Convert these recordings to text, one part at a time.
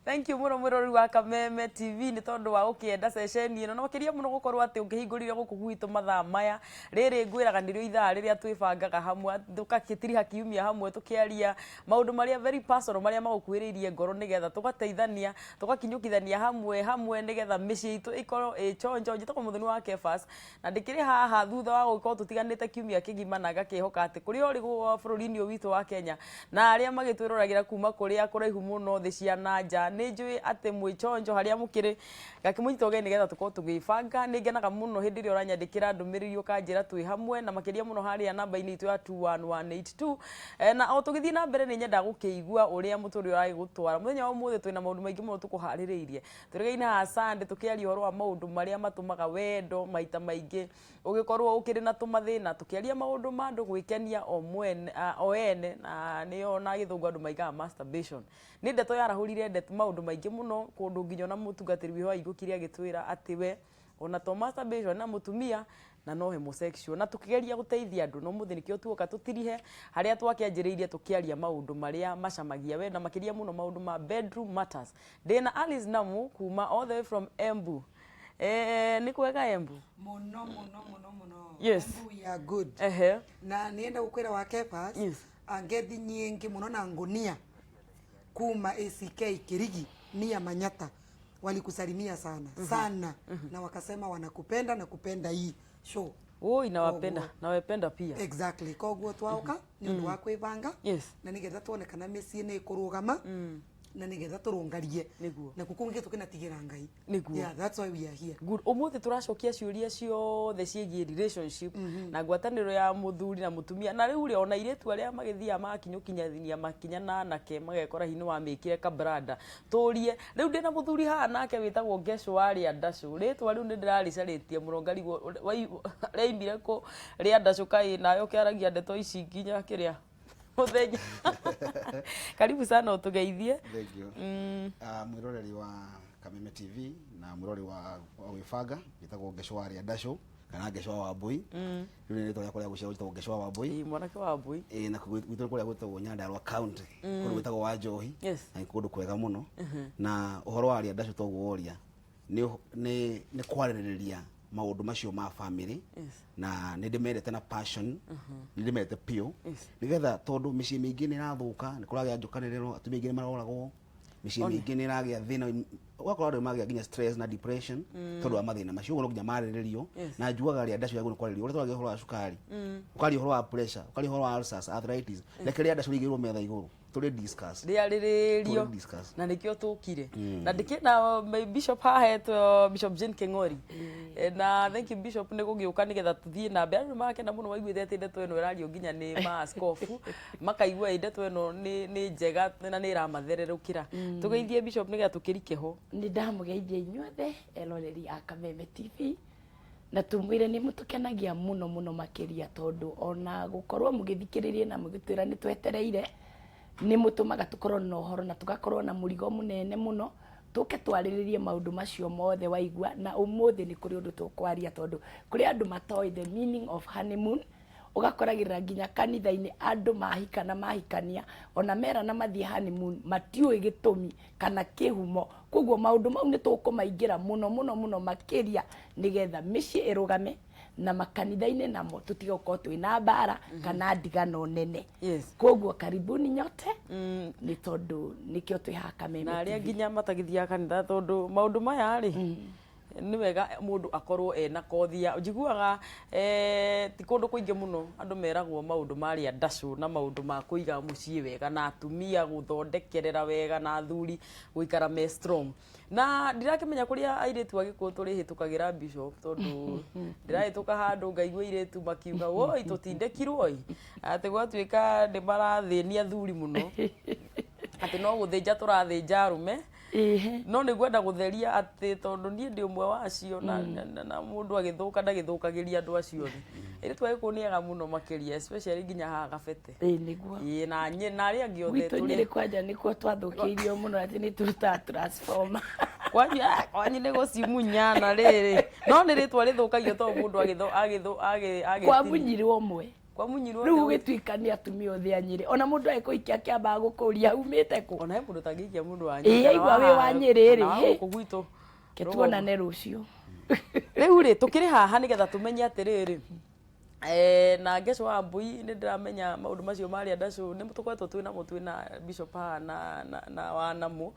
Thank you muno mwiroreri wa Kameme TV nĩ tondũ wa gũkĩenda ceceni ĩno na makĩria mũno gũkorwo atĩ ũkĩhingũrire gũkũ gwitũ mathaa maya. Rĩrĩ ngwĩraga nĩrĩo ithaa rĩrĩa twĩbangaga hamwe, tũgakĩtiriha kiumia hamwe tũkĩaria maũndũ marĩa very personal, marĩa magũkuhĩrĩirie ngoro nĩgetha tũgateithania, tũgakinyũkithania hamwe hamwe nĩgetha mĩciĩ itũ ĩkorwo ĩ chonjo. Njĩtagwo Mũthoni wa Kefas na ndĩkĩrĩ haha thutha wa gũgĩkorwo tũtiganĩte kiumia kĩgima na ngakĩhoka atĩ kũrĩa ũrĩ bũrũri-inĩ ũyũ witũ wa Kenya na arĩa magĩtwĩroragĩra kuma kũrĩa kũraihu mũno thĩ cia na nja, nĩ njũĩ atĩ mwĩ chonjo harĩa mũkĩrĩ. Ngakĩmũnyita ũgeni nĩgetha tũkorwo tũgĩbanga. Nĩ ngenaga mũno hĩndĩ ĩrĩa ũranyandĩkĩra ndũmĩrĩri ũkanjĩra twĩ hamwe na makĩria mũno harĩa namba-inĩ itũ ya 21182. Na o tũgĩthiĩ na mbere nĩ nyendaga gũkĩigua ũrĩa mũtũrĩre ũragĩgũtwara. Mũthenya wa ũmũthĩ twĩna maũndũ maingĩ mũno tũkũharĩrĩirie. Tũrĩgaine haha Sunday tũkĩaria ũhoro wa maũndũ marĩa matũmaga wendo maita maingĩ ũgĩkorwo ũkĩrĩ na tũmathĩna. Tũkĩaria maũndũ ma andũ gwĩkenia o mwene, o ene na nĩyo na gĩthũngũ andũ maigaga masturbation. Nĩ ndeto yarahũrire maũndũ maingĩ mũno kũndũ nginya ona mũtungatĩri witũ waingũkire agĩtwĩra atĩ we ona to masturbation na mũtumia na no homosexual. Na tũkĩgeria gũteithia andũ na ũmũthĩ nĩkĩo tuoka tũtirihe harĩa twakĩanjĩrĩirie tũkĩaria maũndũ marĩa macamagia we na makĩria mũno maũndũ ma bedroom matters. Ndĩna Alice Namu kuma all the way from Embu. Eh, nĩ kwega Embu? Mũno mũno mũno mũno. Yes. Embu we are good. Ehe. Na nienda gukwira wa Kephas. Yes. Angethi nyingi muno na ngunia kuma ACK Kirigi nia Manyata walikusalimia sana sana na wakasema wanakupenda na kupenda hii show. Oi, nawapenda. Koguo. Nawapenda pia. Exactly. Koguo twauka ni undu wa kwibanga Yes. na nigetha tuone kana mĩciĩ nĩ ĩkũrũgama na nigetha tũrũngarie. Nĩguo. Na kũngĩ tũkĩnatigĩra Ngai. Nĩguo. Yeah, that's why we are here. Good. Ũmũthĩ tũracokia ciũria ciothe ciĩgiĩ relationship na ngwatanĩro ya mũthuri na mũtumia na rĩu rĩ ona airĩtu arĩa magĩthiaga magakinyũkinyania makinya na anake magekora hihi nĩ wamĩkire kabranda. Tũrie rĩu ndĩna mũthuri haha nake wĩtagwo Ngecu wa Rĩandacũ. Rĩtwa rĩu nĩ ndĩrarĩcarĩtie mũno ngarigwo rĩaimire kũ Rĩandacũ kaĩ nawe ũkĩaragia ndeto ici nginya kĩrĩa mũthenya. Karibu sana ũtũgeithie. Thank you. Mwiroreri wa Kameme TV na mwiroreri wa Gwĩbanga, njĩtagwo Ngecu wa Rĩandacũ kana Ngecu wa Wambui. Rĩu nĩ rĩtwa rĩakwa rĩa gũciarwo, njĩtagwo Ngecu wa Wambui. Ĩĩ, mwanake wa Wambui. Ĩĩ, na gwitũ kũrĩa gwĩtagwo Nyandarua County, kũndũ gwĩtagwo wa Njohi. Na nĩ kũndũ kwega mũno. Na ũhoro wa Rĩandacũ toguo woria, nĩ kwarĩrĩria maũndũ macio ma family. Na nĩ ndĩmendete na passion, nĩ ndĩmendete biũ. Nĩgetha tondũ mĩciĩ mĩingĩ nĩ ĩrathũka, nĩ kũragĩa njũkanĩrĩro, atumia aingĩ nĩ maroragwo, mĩciĩ mĩingĩ nĩ ĩragĩa thĩna, ũgakora andũ nĩ magĩa nginya stress na depression tondũ wa mathĩna macio. Ũguo no nginya marĩrĩrio. Na njugaga Rĩandacũ yagĩrĩirwo nĩ kwarĩrĩrio ũrĩa twaragia ũhoro wa cukari, ũkaria ũhoro wa pressure, ũkaria ũhoro wa ulcers, arthritis. Reke Rĩandacũ rĩigĩrwo metha igũrũ tũrĩ discuss. Rĩarĩrĩrio. Tũrĩ discuss. Na nĩkĩo tũkire na ndĩkĩna bishop haha etwo Bishop Jane King'ori. Na thank you Bishop nĩ gũgĩũka nĩgetha tũthiĩ na mbere. Andũ nĩ marakena mũno maiguĩte atĩ ndeto ĩno ĩrario nginya nĩ maaskobu, makaigua ĩ ndeto ĩno nĩ njega na nĩ ĩramathererũkĩra. Tũgeithie Bishop nĩgetha tũkĩrike ho. Nĩ ndamũgeithia inyuothe eroreri a Kameme TV na tũmwĩre nĩ mũtũkenagia mũno mũno makĩria tondũ ona gũkorwo mũgĩthikĩrĩria na mũgĩtwĩra nĩ twetereire nĩ mũtũmaga tũkorwo na ũhoro na tũgakorwo na mũrigo mũnene mũno tũke twarĩrĩrie maũndũ macio mothe waigua. Na ũmũthĩ nĩ kũrĩ ũndũ tũkwaria tondũ kũrĩ andũ matoĩ the meaning of honeymoon. Ũgakoragĩrĩra nginya kanitha-inĩ andũ mahika na mahikania ona merana mathiĩ honeymoon matiũĩ gĩtũmi kana kĩhumo. Koguo maũndũ mau nĩ tũkũmaingĩra mũno mũno mũno makĩria nĩgetha mĩciĩ ĩrũgame na makanitha-inĩ namo tũtige gũkorwo twĩna mbara kana ndigano nene. Koguo karibuni nyote nĩ tondũ nĩkĩo twĩ haha Kameme Na arĩa TV. nginya matagĩthiaga kanitha tondũ maũndũ maya rĩ nĩ wega mũndũ akorwo ena kothi ya njiguaga ti kũndũ kũingĩ mũno andũ meragwo maũndũ ma rĩandacũ na maũndũ ma kũiga mũciĩ wega na atumia gũthondekerera wega na athuri gũikara me strong. Na ndirakĩmenya kũrĩa airĩtu a Gĩkũyũ tũrĩhĩtũkagĩra Bishop, tondũ ndĩrahĩtũka handũ ngaigua airĩtu makiuga woi tũtindĩkirwo ĩ, atĩ gwatuĩka nĩ marathĩnia athuri mũno, atĩ no gũthĩnja tũrathĩnja arũme. No nĩ ngwenda gũtheria atĩ tondũ niĩ ndĩ ũmwe wacio na mũndũ agĩthũka ndagĩthũkagĩria andũ acio othe. Airĩtu a Gĩkũyũ nĩ ega mũno makĩria, especially nginya haha Gabete. Ĩĩ nĩguo. Ĩĩ na arĩa angĩ othe. Gwitũ Nyĩrĩ kwanja nĩkuo twathũkĩirio mũno atĩ nĩ tũrutaga transformer. Kwanyu, kwanyu nĩ gũcimunya na rĩrĩ. No nĩ rĩtwa rĩthũkagio tondũ mũndũ agĩtho agĩtho agĩ Kwamunyirwo ũmwe. Kwamunyirwo Rĩu gũgĩtuĩka nĩ atumia othe a Nyĩrĩ, ona mũndũ agĩkũhikia akĩambaga gũkũria umĩte kũ. Ona he mũndũ ũtangĩhikia mũndũ wa Ĩĩ, Nyĩrĩ kana aigua wĩ wa Nyĩrĩ rĩ, kana wa hĩ. gũkũ gwitũ. Ke tuonane rũciũ. Rĩu rĩ, tũkĩrĩ haha nĩgetha tũmenye atĩrĩrĩ, na Ngeco wa Mbui nĩ ndĩramenya maũndũ macio marĩa ndacũ nĩ tũkoretwo twĩ namo twĩ na Bishop haha na Wanamũ,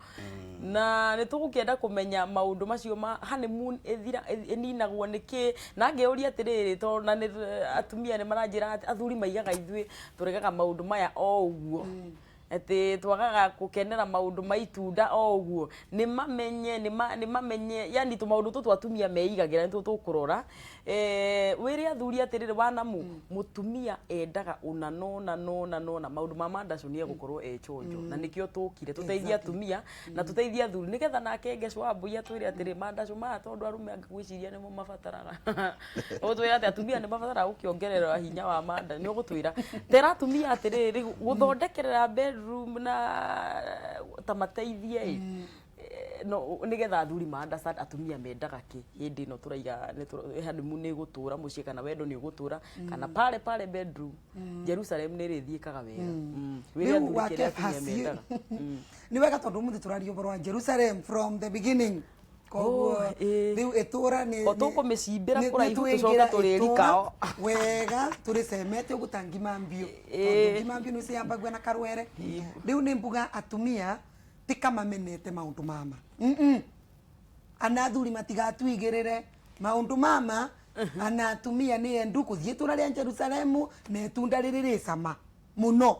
na nĩ tũgũkĩenda kũmenya maũndũ macio ma honeymoon ĩthira ĩninagwo nĩkĩ, na ngeyũria atĩrĩrĩ, tondũ na nĩ atumia nĩ maranjĩra atĩ athuri maigaga ithuĩ tũregaga maũndũ maya o ũguo, atĩ twagaga gũkenera maũndũ ma itunda o ũguo, nĩ mamenye nĩ mamenye yani tũmaũndũ tũtũ atumia meigagĩra nĩtuo tũkũrora. Wĩre athuri atĩrĩrĩ, Wanamũ, mũtumia endaga ũna nona nona nona maũndũ ma mandacu nĩ egũkorwo e chonjo, na nĩkĩo tũkire tũteithie atumia na tũteithie athuri, nĩgetha nake Ngeco wa Mbui atwĩre atĩrĩ, mandacu maya tondũ arũme angĩ gwĩciria nĩmo mabataraga, ũgũtwĩra atĩ atumia nĩ mabataraga gũkĩongererwo hinya wa manda, nĩ ũgũtwĩra tera atumia atĩrĩrĩ, gũthondekerera bedroom na ta mateithie ĩ, no nigetha athuri ma understand atumia mendaga ki hindi ino turaiga honeymoon nĩ ĩgũtũra mũciĩ kana wendo nĩ ũgũtũra kana pale pale bedroom Jerusalem nĩ ĩrĩthiĩkaga wega. Wĩre Rĩu athuri wa kĩrĩa atumia Kefas mendaga. Nĩ wega tondũ ũmũthĩ tũraria ũhoro wa Jerusalem from the beginning, koguo Oh, ĩĩ. rĩu ĩtũra nĩ O tũkũmĩcimbĩra kũraihu nĩ tũcoke twĩngĩra tũrĩrikao. ĩtũra wega tũrĩcemete ũguo ta ngima mbiũ, Ĩĩ. tondũ ngima mbiũ nĩ ciambagua na karwere. Rĩu nĩ mbuga atumia ti kamamenete maũndũ mama, ana athuri matigatuigĩrĩre maũndũ mama, ana atumia nĩ endu kũthiĩ itũra rĩa Jerusalemu na itunda rĩrĩ rĩ cama mũno.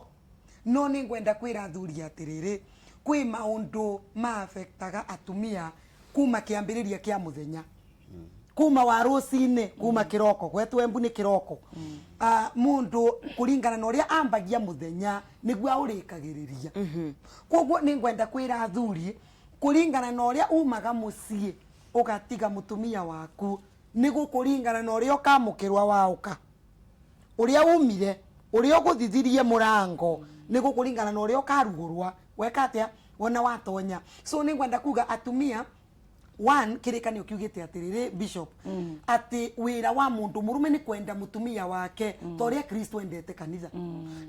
No nĩ ngwenda kwĩra athuri atĩrĩrĩ, kwĩ maũndũ ma affectaga atumia kuma kĩambĩrĩria kĩa mũthenya, kuma wa rũcinĩ, kuma kĩroko gwetwo Embu nĩ kĩroko. Mũndũ kũringana na ũrĩa ambagia mũthenya nĩguo aũrĩkagĩrĩria. Koguo nĩ ngwenda kwĩra athuri, kũringana na ũrĩa umaga mũciĩ ũgatiga mũtumia waku nĩ gũkũringana na ũrĩa ũkamũkĩrwa waũka, ũrĩa umire, ũrĩa ũgũthithirie mũrango nĩ gũkũringana na ũrĩa ũkarugũrwa weka atĩa wona watonya. So nĩ ngwenda kuga atumia, one, kĩrĩkanĩro kiugĩte atĩrĩrĩ, Bishop, atĩ wĩra wa mũndũ mũrũme nĩ kwenda mũtumia wake ta ũrĩa Kristo endete kanitha,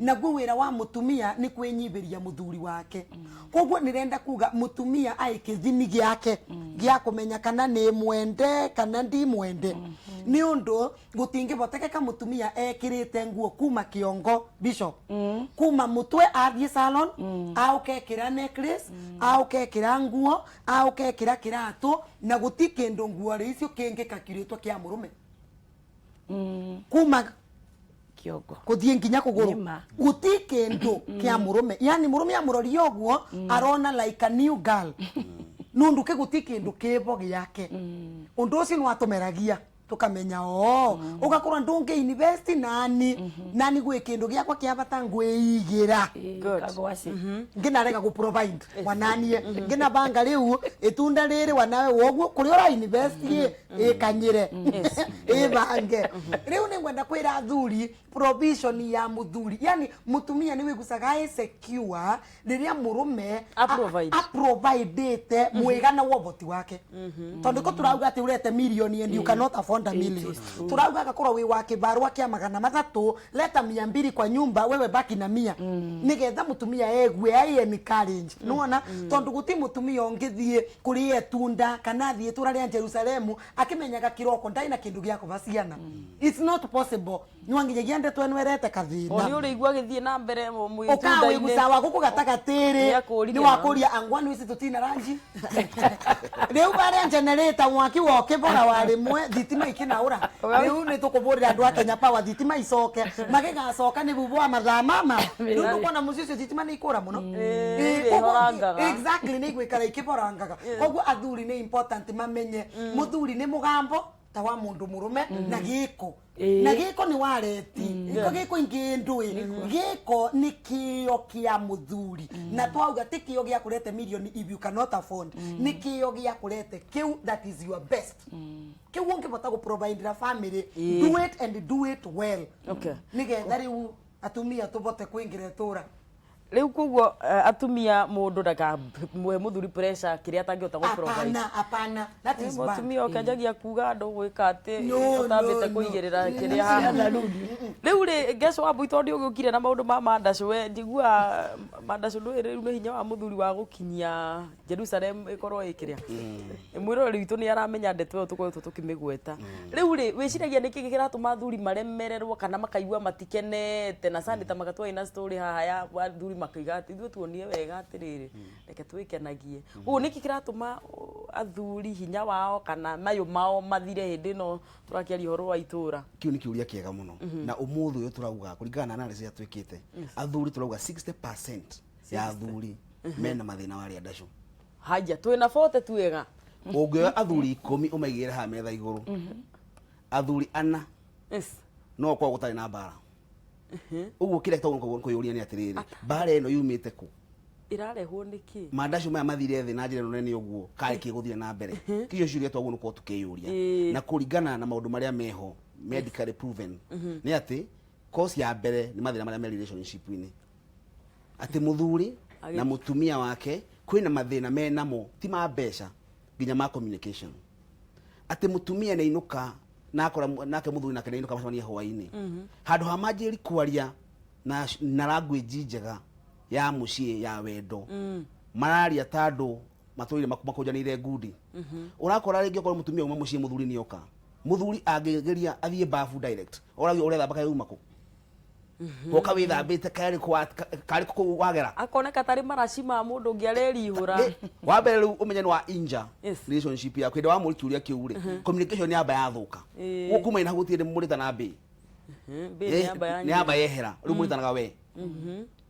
naguo wĩra wa mũtumia nĩ kwĩnyihĩria mũthuri wake. Koguo nĩrenda kuga mũtumia aĩ kĩthimi gĩake gĩa kũmenya kana nĩ mwende kana ndi mwende, nĩ ũndũ gũtingĩhotekeka mũtumia ekĩrĩte nguo kuma kĩongo, Bishop, kuma mũtwe athiĩ salon, aũkekĩra necklace, aũkekĩra nguo, aũkekĩra kĩratũ, na gũti kĩndũ nguo rĩ icio kĩngĩkakirĩtwo kĩa mũrũme kuma kĩongo kũthiĩ nginya kũgũrũ. Nĩma. Gũti kĩndũ kĩa mũrũme, yani mũrũme amũroria ũguo arona like a new girl, nũndũ kĩ gũti kĩndũ kĩbo gĩake. Ũndũ ũcio nĩ watũmeragia tũkamenya o ũgakorwo ndũngĩ invest nani nani gwĩ kĩndũ gĩakwa kĩa bata ngwĩigĩra. Good. Kagwaci. Nginarega gũ provide wananie ngina banga riu itunda riri wanawe woguo kuri ura invest ĩ ikanyire ibange. Riu nĩ ngwenda kwĩra athuri provision ya muthuri, yani mutumia nĩ wĩgucaga ĩ secure rĩrĩa mũrũme A-provide. aprovidĩte mwĩgana wa ũhoti wake, tondũ ko turauga atĩ ũrete milioni and you cannot afford a million, turauga agakorwo wĩ wa kĩbarũa kĩa 300, leta 200 kwa nyumba, wewe baki na 100, nĩgetha mũtumia egue ai encourage. Nĩwona, tondũ gũti mũtumia ũngĩthiĩ kũrĩa itunda kana athiĩ itũra rĩa Jerusalemu akĩmenyaga kĩroko ndarĩ na kĩndũ gĩa kũba ciana. It's not possible. Nĩwanginyagia ndeto ĩno ĩrete O kathĩna. nĩ ũrĩigua agĩthiĩ na mbere ũkawĩguca wa gũkũ gatagatĩ-rĩ. Nĩakũririe. Nĩ wakũria angwani ici tũtina ranji rĩu barĩa generator mwaki wokĩbora wa rĩmwe thitima ikĩnaũra. Rĩu nĩ tũkũbũrĩra andũ a Kenya Power thitima icoke magĩgacoka nĩ bubu wa mathaa mama. Rĩu tũkuona mũciĩ ũcio thitima nĩ ikũra mũno. Ĩhorangaga. Exactly, nĩ igwĩkara ikĩborangaga. Koguo athuri nĩ important mamenye mũthuri nĩ mũgambo ta wa mũndũ mũrũme na gĩko, na gĩko nĩ wareti gĩko, gĩko ingĩ ndũĩ gĩko nĩ kĩo kĩa mũthuri, na twauga ti kĩo gĩa kũrete milioni if you cannot afford, nĩ kĩo gĩa kũrete kĩu that is your best, kĩu ũngĩbota gũ provide family, do it and do it well, nĩgetha rĩu atumia tũbote kũingĩra itũra. Rĩu koguo atumia mũndũ ndakamuhe mũthuri pressure kĩrĩa atangĩhota gũ provide. Hapana, hapana, that is bad. Mũtumia ũkĩanjagia kuga andũ gwĩka atĩ No, no, ũtambĩte no. kũigĩrĩra kĩrĩa haha. Rĩu rĩ, Ngeco wa Mbui, tondũ ũgĩũkire na maũndũ ma mandacũ, we njiguaga mandacũ ndũĩ rĩu nĩ hinya wa mũthuri wa gũkinyia Jerusalem ĩkorwo ĩ kĩrĩa. Mwĩroreri witũ nĩ aramenya ndeto ĩyo tũkoretwo tũkĩmĩgweta. Rĩu rĩ, wĩciragia nĩkĩ kĩratũma athuri maremererwo kana makaigua matikenete? Na Sandy ta magatwarĩ na story haha ya athuri makaiga atĩ ithuĩ tuonire wega atĩrĩrĩ, reke twĩkenagie. Ũguo nĩkĩ kĩratũma athuri hinya wao kana mayũ mao mathire hĩndĩ ĩno tũrakĩaria ũhoro wa itũra? Kĩu nĩ kĩũria kĩega mũno. Na ũmũthĩ ũyũ tũrauga kũringana na analysis ĩrĩa twĩkĩte, athuri tũrauga 60% ya athuri mena mathĩna wa rĩandacũ. Haya, twĩna 40 tu wega. Ũngĩoya athuri 10 ũmaigĩrĩre haha metha igũrũ, athuri 4 no ũkorwo gũtarĩ na mbara. Ũguo kĩrĩa tũgũkorwo kwĩyũria nĩ atĩrĩrĩ, mbara ĩno yumĩte kũ? Ĩrarehwo nĩkĩ? Mandacu maya mathire thĩ na njĩra ĩno nene ũguo, karĩ kĩ gũthire na mbere? Kicio ciũria twagwo nĩ gũkorwo tukĩyũria. Na kũringana na maũndũ marĩa meho medically proven nĩ atĩ cause ya mbere nĩ mathĩna marĩa me relationship-inĩ, atĩ mũthuri na mũtumia wake kwĩna mathĩna menamo, ti ma mbeca, nginya ma communication, atĩ mũtumia nĩ ainũka na akora nake mũthuri nake nĩ ainũka, macemanie hwaĩ-inĩ, handũ ha manjĩri kwaria na language njega ya mũciĩ ya wendo, mararia ta andũ matũire makũnjanĩire ngundi. Ũrakora rĩngĩ okorwo mũtumia uma mũciĩ, mũthuri nĩ oka, mũthuri angĩgeria athiĩ bafu direct, oragio, "Ũrethamba kaĩ uma kũ? Woka wĩthambĩte karĩ karĩ kũ wagera?" Akoneka tarĩ maraci ma mũndũ ũngĩ arerihũra. Wa mbere rĩu ũmenye nĩ wa inja relationship yaku hĩndĩ wa mũri kĩũria kĩu rĩ, communication yamba yathũka. Gũkũ kuma ina gũtirĩ mũrĩtana mbĩ. Mbĩ nĩ yamba ya Nĩ yamba yehera, rĩu mũrĩtanaga we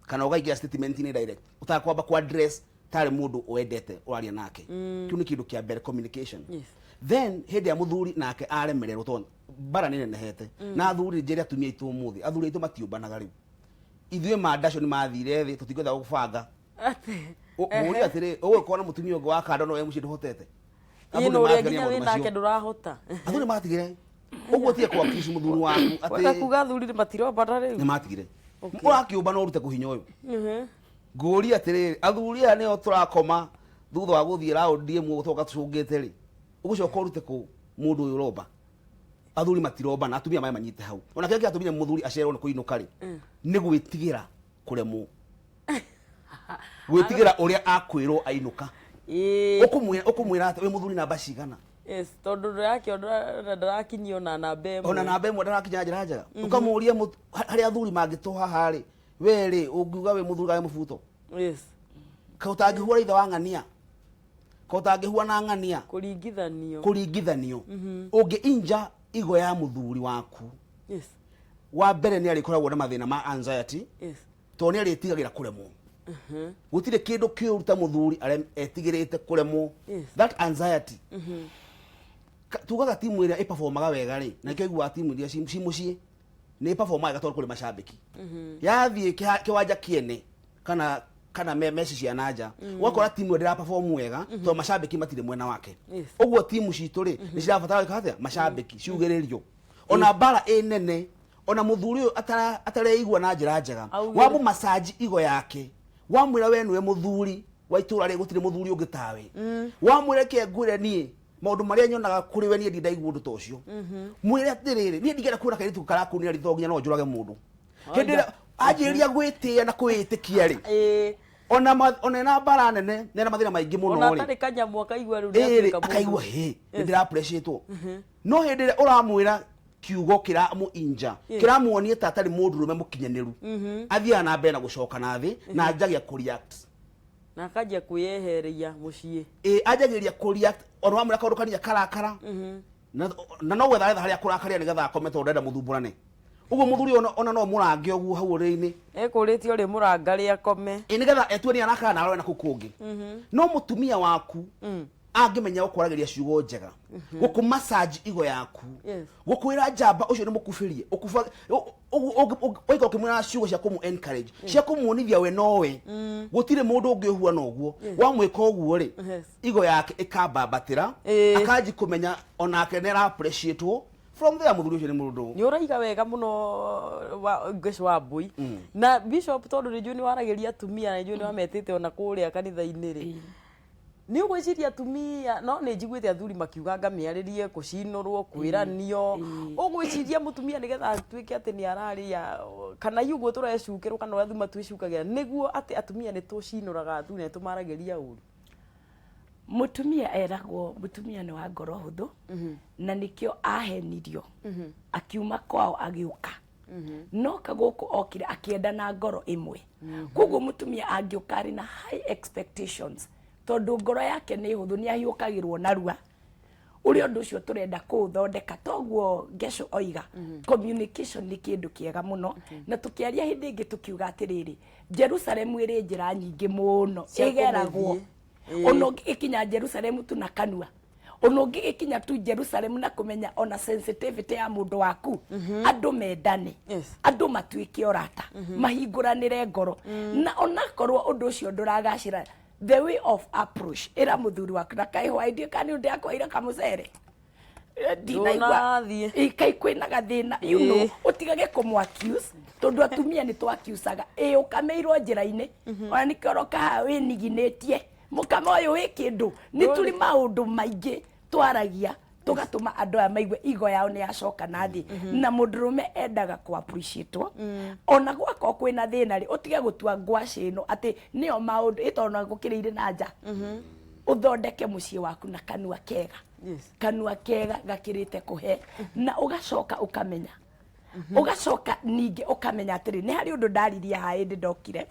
kana ũgaingĩra statement-inĩ direct ũtakwamba ku address tarĩ mũndũ wendete ũraria nake. Kĩu nĩ kĩndũ kĩa mbere, communication. Then hĩndĩ ya mũthuri nake aremererwo, tondũ mbara nĩ nenehete na athuri, njĩre atumia aitũ ũmũthĩ, athuri aitũ matiũmbanaga. Rĩu ithuĩ mandacio nĩ mathire thĩ, tũtingĩhota gũbanga. Atĩ Mũũrie atĩrĩ, ũgũkorwo na mũtumia ũngĩ wa kando no we mũciĩ ndũhotete? Ĩĩ, Athuri na ũrĩa nĩmatigania nginya maũndũ wĩ nake macio. ndũrahota. Athuri matigire ũguo, tige kwa kicu mũthuri waku Wenda atĩ kuga athuri nĩ matirombana rĩu? Nĩ matigire. Ũrakĩũmba no ũrute kũhinya ũyũ. Ngũria atĩrĩrĩ, athuri aya nĩo tũrakoma thutha wa gũthiĩ raũndi ĩmwe gũtoka tũcũngĩte rĩ, ũgũcoka ũrute kũ mũndũ ũyũ ũromba? Athuri matirombana, atumia maya manyite hau. Ona kĩrĩa kĩratũmire mũthuri acererwo nĩ kũinũka rĩ, nĩ gwĩtigĩra kũremwo, gwĩtigĩra ũrĩa akwĩrwo ainũka. Ũkũmwĩra atĩ wĩ mũthuri namba cigana? Yes, tondũ ndĩrakĩona ndarakinyia ona namba ĩmwe. Ona namba ĩmwe ndarakinya njĩra njega. Ũkamũria harĩa athuri mangĩtũha haha rĩ, we rĩ, ũngiuga wĩ mũthuri kana wĩ mũbuto? Ka ũtangĩhuana ithe wa ng'ania, ka ũtangĩhuana ng'ania. Kũringithanio. Kũringithanio. Ũngĩ inja igo ya mũthuri waku, wa mbere nĩ arĩkoragwo na mathĩna ma anxiety, tondũ nĩ arĩtigagĩra kũremwo. Gũtirĩ kĩndũ kĩũru ta mũthuri etigĩrĩte kũremwo. That anxiety. Tugaga timu ĩrĩa ĩperformaga wega rĩ, na nĩkĩo iguaga timu iria ci mũciĩ nĩ ĩperformaga wega, tondũ kũrĩ macambĩki. Yathiĩ kĩwanja kĩene kana meci cia nanja, ũgakora timu ĩyo ndĩra perform wega tondũ macambĩki matirĩ mwena wake. Ũguo timu citũ rĩ, nĩ cirabatara gwĩka atĩa? Macambĩki ciugĩrĩrio ona mbara ĩ nene, ona mũthuri ũyũ atareigua na njĩra njega. Wamũ massage igo yake, wamwĩra we nĩwe mũthuri wa itũra rĩ, gũtirĩ mũthuri ũngĩ tawe. Wamwĩra ke ngwĩre niĩ maũndũ marĩa nyonaga kũrĩ we, niĩ ndindaigua ũndũ ta ũcio. Mwĩre atĩrĩrĩ, niĩ ndingĩenda kuona kairĩtu karakũnĩra ritho nginya no njũrage mũndũ. Hĩndĩ ĩrĩa anjĩrĩria gwĩtĩĩa na kwĩĩtĩkia rĩ, ona ena mbara nene na ena mathĩna maingĩ mũno ona rĩ, atarĩ kanyamũ akaigua rĩu ĩrĩ nĩatuĩka mũndũ. Akaigua hĩ, nĩ ndĩrapreciatwo. No hĩndĩ ĩrĩa ũramwĩra kiugo kĩramũinja, kĩramuonia ta atarĩ mũndũrũme mũkinyanĩru, athiaga na mbere na gũcoka na thĩ na anjagia kũreact. Na akanjia kwĩyeheria mũciĩ. Ĩ, anjagĩrĩria kũreact ona wamwĩra kaũndũ kanini akarakara, na no gwetha aretha harĩa kũrakaria nĩgetha akome, tondũ ndenda mũthumbũrane. Ũguo mũthuri ona no mũrange ũguo hau ũrĩrĩ-inĩ. Ekũrĩtie ũrĩ mũranga rĩ akome. Ĩ, nĩgetha etue nĩ arakara na arore na kũu kũngĩ. No mũtumia waku angĩmenya gũkwaragĩria ciugo njega, gũkũ massage igo yaku, gũkwĩra njamba ũcio nĩ mũkubĩrie, waikara ũkĩmwĩra ciugo cia kũmũ encourage, cia kũmuonithia we nowe, gũtirĩ mũndũ ũngĩ ũhuana ũguo, wamwĩka ũguo rĩ, igo yake ĩkambambatĩra. Akanji kũmenya onake nĩ ara appreciate From there muthuri ucio ni mundu Nä å raiga wega må no Ngeci wa Mbui na Bishop, tondå nä njå nä waragä ria atumia na nä njå nä wametä te ona kå rä a kanitha-inä rä, nä å gwä ciria atumia no nä njiguä te athuri makiuga ngamä arä rie kå cinå rwo kwä ranio, å gwä ciria må tumia nä getha atuä ke atä nä ararä kana hihi å guo tå recukä rwo kana å rä a thuma twä cukagä ra nä guo atä atumia nä tå cinå raga athuri na nä tå maragä ria å ru? Mutumia eragwo mutumia nĩ wa ngoro hũthũ, na nĩkĩo ahenirio akiuma kwao agĩũka, no ka gũkũ okire akĩenda na ngoro ĩmwe. Koguo mutumia angĩũka arĩ na high expectations, tondũ ngoro yake nĩ hũthũ, nĩ ahiũkagĩrwo narua. Ũrĩa ũndũ ũcio tũrenda kũũthondeka, toguo Ngeco oiga, communication nĩ kĩndũ kĩega mũno. Na tũkĩaria hĩndĩ ĩngĩ tũkiuga atĩrĩrĩ, Jerusalemu ĩrĩ njĩra nyingĩ mũno cia ĩgeragwo. Kũmĩthiĩ. Ona ũngĩgĩkinya Jerusalemu tu na kanua, ona ũngĩgĩkinya tu Jerusalemu na kũmenya ona sensitivity ya mũndũ waku, andũ mendane, andũ matuĩke orata, mahingũranĩre ngoro, na onakorwo ũndũ ũcio ndũragacĩra, the way of approach, ĩra mũthuri waku na kaĩ hwaĩ kana nĩ ũndũ yakwaire kamũcere. Eh, ndinaigua. Ndũnathiĩ. Ĩ, kai kwĩna gathĩna, you know, ũtigage kũmũ accuse, tondũ atumia nĩ twakiucaga ĩ ũkamĩirwo njĩra-inĩ, ona nĩkĩo ũroka haha wĩniginĩtie mũkama ũyũ wĩ kĩndũ. Nĩ tũrĩ maũndũ maingĩ twaragia tũgatũma andũ aya maigue igo yao nĩ yacoka na thĩ. Na mũndũrũme endaga kũ appreciate-wo ona gwakorwo kwĩna thĩna rĩ, ũtige gũtua ngwacĩ ĩno atĩ nĩyo maũndũ ĩ tondũ gũkĩrĩire na nja. Ũthondeke mũciĩ waku na kanua kega. Kanua kega gakĩrĩte kũhe. Na ũgacoka ũkamenya, ũgacoka ningĩ ũkamenya atĩrĩ, nĩ harĩ ũndũ ndaririe haha hĩndĩ ndokire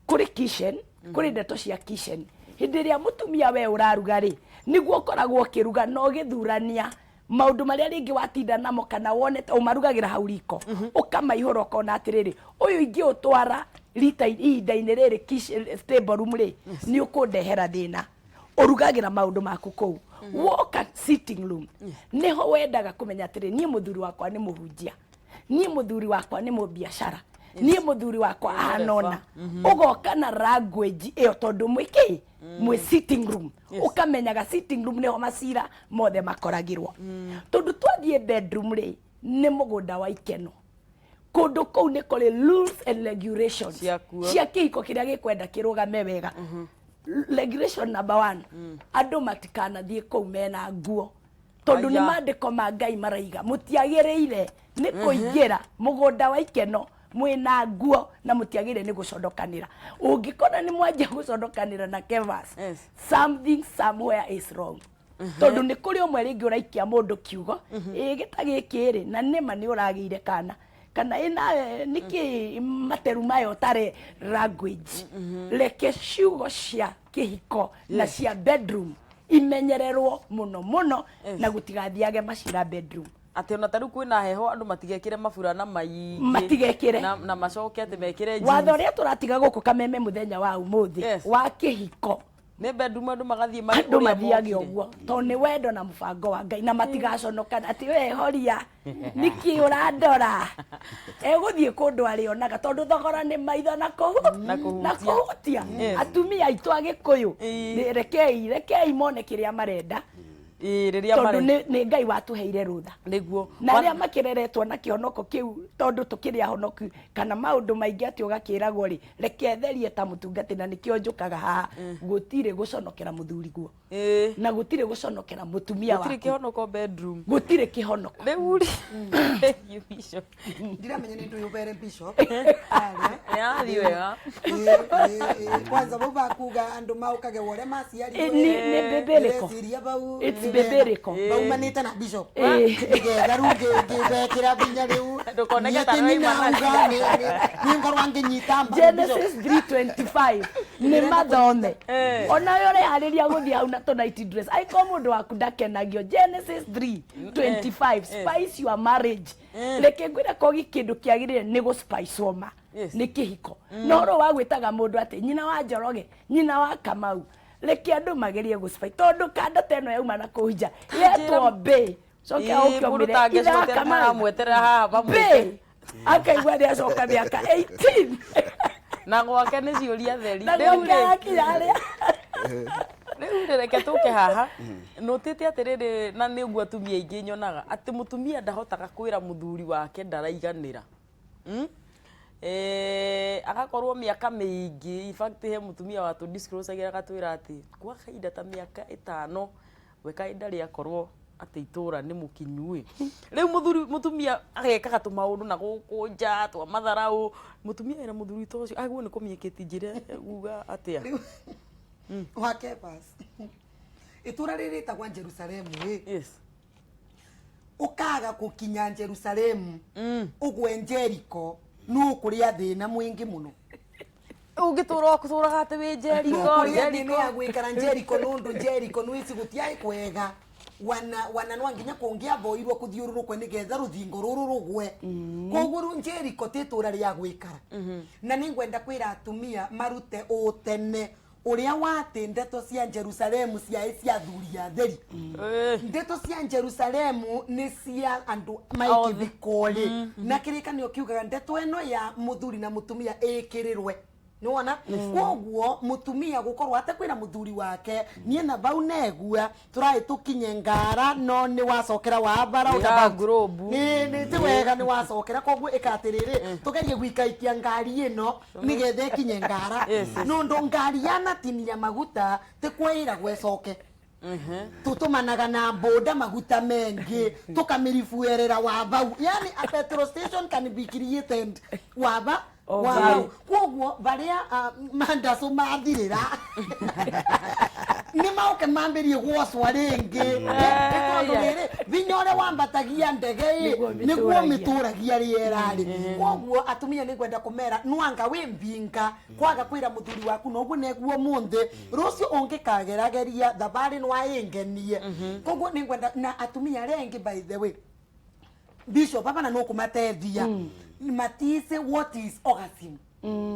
kũrĩ kitchen, kũrĩ ndeto cia kitchen. Hĩndĩ ĩrĩa mũtumia we ũraruga rĩ, nĩguo ũkoragwo ũkĩruga na ũgĩthurania maũndũ marĩa rĩngĩ watinda namo kana wonete ũmarugagĩra hau riko, ũkamaihũra, ũkona atĩrĩrĩ, ũyũ ingĩũtwara rita ihinda-inĩ rĩrĩ table room rĩ, nĩ ũkũndehera thĩna. Ũrugagĩra maũndũ maku kũu. Woka sitting room, nĩho wendaga kũmenya atĩrĩ, niĩ mũthuri wakwa nĩ mũhunjia, niĩ mũthuri wakwa nĩ mũbiacara, niĩ mũthuri wakwa ahana ũna. Ũgoka na language ĩyo tondũ mwĩ kĩ mwĩ sitting room. Ũkamenyaga sitting room nĩho macira mothe makoragĩrwo, tondũ twathiĩ bedroom rĩ, nĩ mũgũnda wa ikeno. Kũndũ kũu nĩ kũrĩ rules and regulations Ciakuo. Cia kĩhiko kĩrĩa gĩkwenda kĩrũgame wega. Regulation number one, andũ matikanathiĩ kũu mena nguo, tondũ nĩ Aya. maandĩko ma Ngai maraiga mũtiagĩrĩire nĩ kũingĩra mũgũnda wa ikeno mwĩna nguo, na mũtiagĩrĩire nĩ gũconokanĩra. Ũngĩkona nĩ mwanjia gũconokanĩra na kevas, something somewhere is wrong, tondũ nĩ kũrĩ ũmwe rĩngĩ ũraikia mũndũ kiugo ĩ gĩta gĩkĩ rĩ, na nĩma nĩ ũragĩire kana kana ĩ nawe nĩkĩ materu maya ũtarĩ language. Reke ciugo cia kĩhiko na cia bedroom imenyererwo mũno mũno, na gũtigathiage macira bedroom. Atä ona tarä u kwä na heho, andå matigekire maburana maingĩ. Matigekĩre. Na macoke atä mekire jeans. Watho ũrĩa tũratiga gũkũ Kameme mũthenya wa ũmũthĩ wa kĩhiko, nĩ bedroom andå magathiĩ marĩ andũ ũrĩa mathiage mokire. Ũguo tondũ nĩ wendo na mũbango wa Ngai, na matigaconokana atĩ we horia nĩkĩ ũrandora, egũthiĩ kũndũ arĩonaga, tondũ thogora nĩ maitho na Na kũhutia. Na kũhutia. Atumia aitũ Agĩkũyũ, rekei mone kĩrĩa marenda, Ĩĩ, rĩrĩa tondũ marĩ nĩ Ngai watũheire rũtha. Nĩguo. Na arĩa makĩreretwo na kĩhonoko kĩu, tondũ tũkĩrĩ ahonoku kana maũndũ maingĩ atĩ ũgakĩragwo rĩ, reke therie ta mũtungati, na nĩkĩo njũkaga haha, gũtirĩ gũconokera mũthuri guo, na gũtirĩ gũconokera mũtumia gũtirĩ waku. Kĩhonoko bedroom. Gũtirĩ kĩhonoko. Rĩu rĩ, thank you, Bishop. Ndiramenya nä ndå yå bere Bishop Aria. Nĩyathiĩ wega. Ĩ, ĩ, ĩ, kwanza vau bakuga andå maåkage wore maciarirwo. Nĩ biblical. Ndĩreciria vau It's nĩ wega. biblical. Baumanĩte na Bishop nĩgetha rĩu ngĩbekĩra binya rĩu. Ndũkoneke Niĩ ta atĩ nĩwaima. nĩnauga, nĩ ngorwa ngĩnyita mbaru Bishop. Genesis 3:25 nĩ mathome. Onawe ũreharĩria gũthiĩ hau na tũ night dress, angĩkorwo mũndũ waku ndakenagio, Genesis 3:25, spice your marriage. Reke ngwĩre, kogi kĩndũ kĩagĩrĩire nĩ gũ-spice ma nĩ kĩhiko. Na ũhoro wa gwĩtaga mũndũ atĩ nyina wa Njoroge, nyina wa Kamau, reke andũ magerie gũ-spice, tondũ kanda ta ĩno yauma na kũu nja yetwo mbĩ, coke Ĩĩ, ũke mũndũ ũmĩre ta ithe wa angĩcoka Kamau aramweterera haha bamwĩte. Mbĩ akaigua nĩ acoka mĩaka 18. Na gwake nĩ ciũria theri. Na Rĩu gwake rĩ, akinya harĩa. Rĩu rĩ, reke tũke haha nũtĩte atĩrĩrĩ, na nĩ ũguo atumia aingĩ nyonaga atĩ mũtumia ndahotaga kwĩra mũthuri wake ndaraiganĩra. Agakorwo mĩaka mĩingĩ. In fact, he mũtumia watũ disclose agatwĩra atĩ kwa kahinda ta mĩaka 5 we kaĩ ndarĩ akorwo atĩ itũra nĩ mũkinyu ĩ. Rĩu mũthuri mũtumia agekaga tũmaũndũ na gũkũ nja twa matharau. Mũtumia wĩna mũthuri ta ũcio agĩrĩirwo nĩ kũmĩkĩti njĩra uga atĩa? Wa Kefas, itũra rĩrĩ rĩtagwa Jerusalemu ĩ, ũkaga gũkinya Jerusalemu ũgwe Jericho, nũ kũrĩa thĩna mũingĩ mũno. Ũngĩtũra ũtũraga atĩ wĩ Jericho. Nũkũrĩa thĩna Jericho ya gwĩkara Jericho, nũndũ Jericho nĩwĩci gũtiarĩ kwega, wana wana no nginya kũngĩavoirwo kũthiũrũrũkwe nĩgetha rũthingo rũrũ rũgwe. Koguo rĩu Jericho ti itũra rĩa gwĩkara, na nĩngwenda kwĩra atumia marute ũtene ũrĩa watĩ ndeto cia Jerusalemu ciaĩ cia athuri atheri. Ndeto cia Jerusalemu nĩ cia andũ maikĩthikũrĩ, na kĩrĩkanĩro kiugaga ndeto ĩno ya mũthuri na mũtumia ĩkĩrĩrwe, nĩwona? Koguo mũtumia gũkorwo atekwĩra mũthuri wake, niĩ na bau negua tũraĩ tũkinye ngara, no nĩ wacokera wabara. Wĩra ngurubu. Nĩ ti wega, nĩ wacokera. Koguo ĩka atĩrĩrĩ, tũgerie gwikaikia ngari ĩno nĩgetha ĩkinye ngara, nũndũ ngari yanatinia maguta ti kwĩra gwecoke. Tutumanaga na boda maguta mengi, tukamirifuerera wa bau, yani a petrol station can be created waba wa bau. Koguo baria mandaco mathirira nĩ maũke mambĩrie gwocwa rĩngĩ, nĩ tondũ rĩrĩ vinya ũrĩa wambatagia ndege ĩ Nĩguo nĩguo mĩtũragia. Mĩtũragia rĩera rĩ. Koguo atumia nĩ ngwenda kũmera nwanga wĩ mbinga kwaga kwĩra mũthuri waku noguo neguo mũnthĩ rũciũ ũngĩkagerageria thabarĩ nwaĩngenie. Koguo nĩ ngwenda na atumia arĩa angĩ, by the way, bishop hapa na nũkũmatethia matise what is orgasm.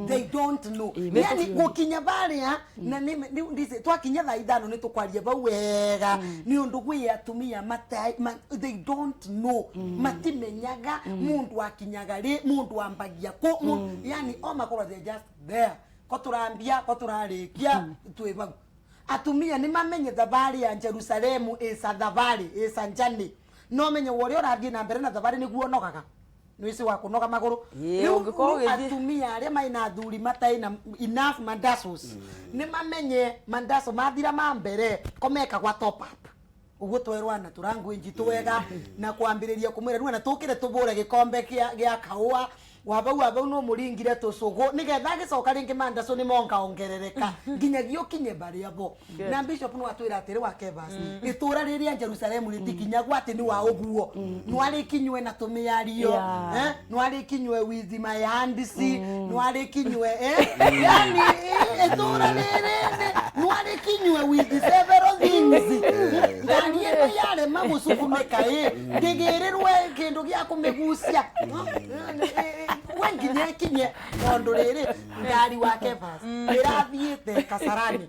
They don't know. Yani gũkinya barĩa na nĩ ndice twakinya thaa 5 nĩ tũkwaria bau wega, nĩ ũndũ gwĩ atumia they don't know, matimenyaga mũndũ akinyaga rĩ, mũndũ ambagia kũ, yani o makorwo they just there, ko tũrambia ko tũrarĩkia twĩ bau. Atumia nĩ mamenye thabarĩ ya Jerusalemu ĩca thabarĩ ĩca njani, no menye ũrĩa ũrathiĩ na mbere na thabarĩ nĩguo ũnogaga, nĩwĩci wa kũnoga magũrũ. Rĩu Ũngĩkorwo rĩu ũgĩthiĩ- atumia arĩa maina athuri mataina enough mandasos, nĩ mamenye mandaso mathira ma mbere ko mekagwa top up, ũguo twerwana tũrangwĩnji twega na kwambĩrĩria kũmwĩra rĩu ona tũkĩre tũbũre gĩkombe gĩa kahũa wabau wabau, no mũringire tũcũgũ nĩgetha agĩcoka rĩngĩ mandaco nĩ mongaongerereka nginyagia ũkinye barĩa bo. Na bishop no atwĩra atĩrĩ, wa Kevas, itũra rĩrĩa Jerusalemu rĩtikinyagwo atĩ nĩ wa ũguo, nwarĩkinywe na tũmĩario, nwarĩkinywe with my hands, nwarĩkinywe, yani itũra rĩrĩ nwarĩkinywe with several things. Ngari ĩno yarema gũcukumĩka ĩ ndĩgĩrĩrwe kĩndũ gĩa kũmĩgucia we nginya ĩkinye, tondũ rĩrĩ ngari wa Kevas ĩrathiĩte Kasarani,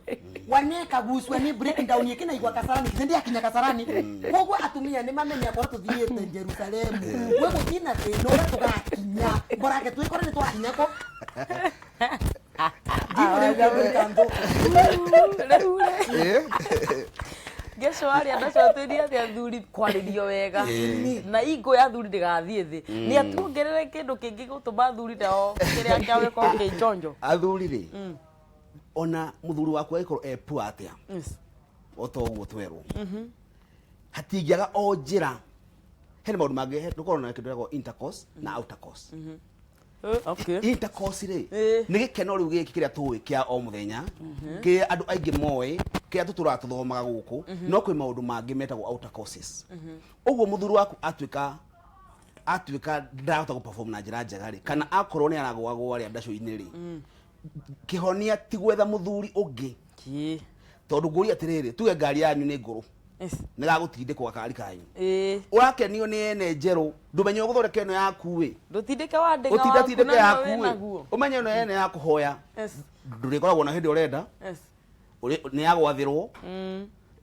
wanekagucua nĩ breakdown ĩkĩnaigua Kasarani githĩ ndĩakinya Kasarani. Koguo atumia nĩ mamenya korwo tũthiĩte Jerusalemu we gũthiĩ na thĩna ũrĩa tũgakinya mborake twĩkore nĩ twakinya kũ ndimũ rĩu kĩndũ gĩkanthũka. Rĩu rĩ, ngeco arĩa ndacotĩria atĩ athuri kwarĩrio wega na ingo ya athuri ndĩgathiĩ thĩ, nĩ atuongerere kĩndũ kĩngĩ gũtũma athuri nao kĩrĩa kĩao gĩkorwo kĩ njonjo. Athuri rĩ, ona mũthuri waku agĩkorwo e poor atĩa, o ta ũguo twerwo hatingĩaga o njĩra, hena maũndũ mangĩ tũkorwo na kĩndũ gĩtagwo intercourse na outercourse. Intercourse rĩ, nĩ gĩkeno rĩu gĩkĩ kĩrĩa tũĩ kĩa o mũthenya, kĩrĩa andũ aingĩ moĩ, kĩrĩa tũtũraga tũthomaga gũkũ, no kwĩ maũndũ mangĩ metagwo outer courses. Ũguo mũthuri waku atuĩka ndarahota gũ perform na njĩra njega rĩ, kana akorwo nĩ aragũagũa rĩ ndacũ-inĩ rĩ, kĩhonia ti gwetha mũthuri ũngĩ. Tondũ ngũria atĩrĩrĩ, tuge ngari yanyu nĩ ngũrũ, nĩ gagũtindĩkwo gakari kanyu, ũrakenio nĩ ene njerũ, ndũmenye ũgũthondeka ĩno yaku ĩ. Ndũtindĩke wandĩga waku ũtindatindĩke na yaku nĩwe ĩ wĩnaguo. Ũmenye ĩno ene ya kũhoya, ndũrĩkoragwo na hĩndĩ ũrenda, nĩ ya gwathĩrwo,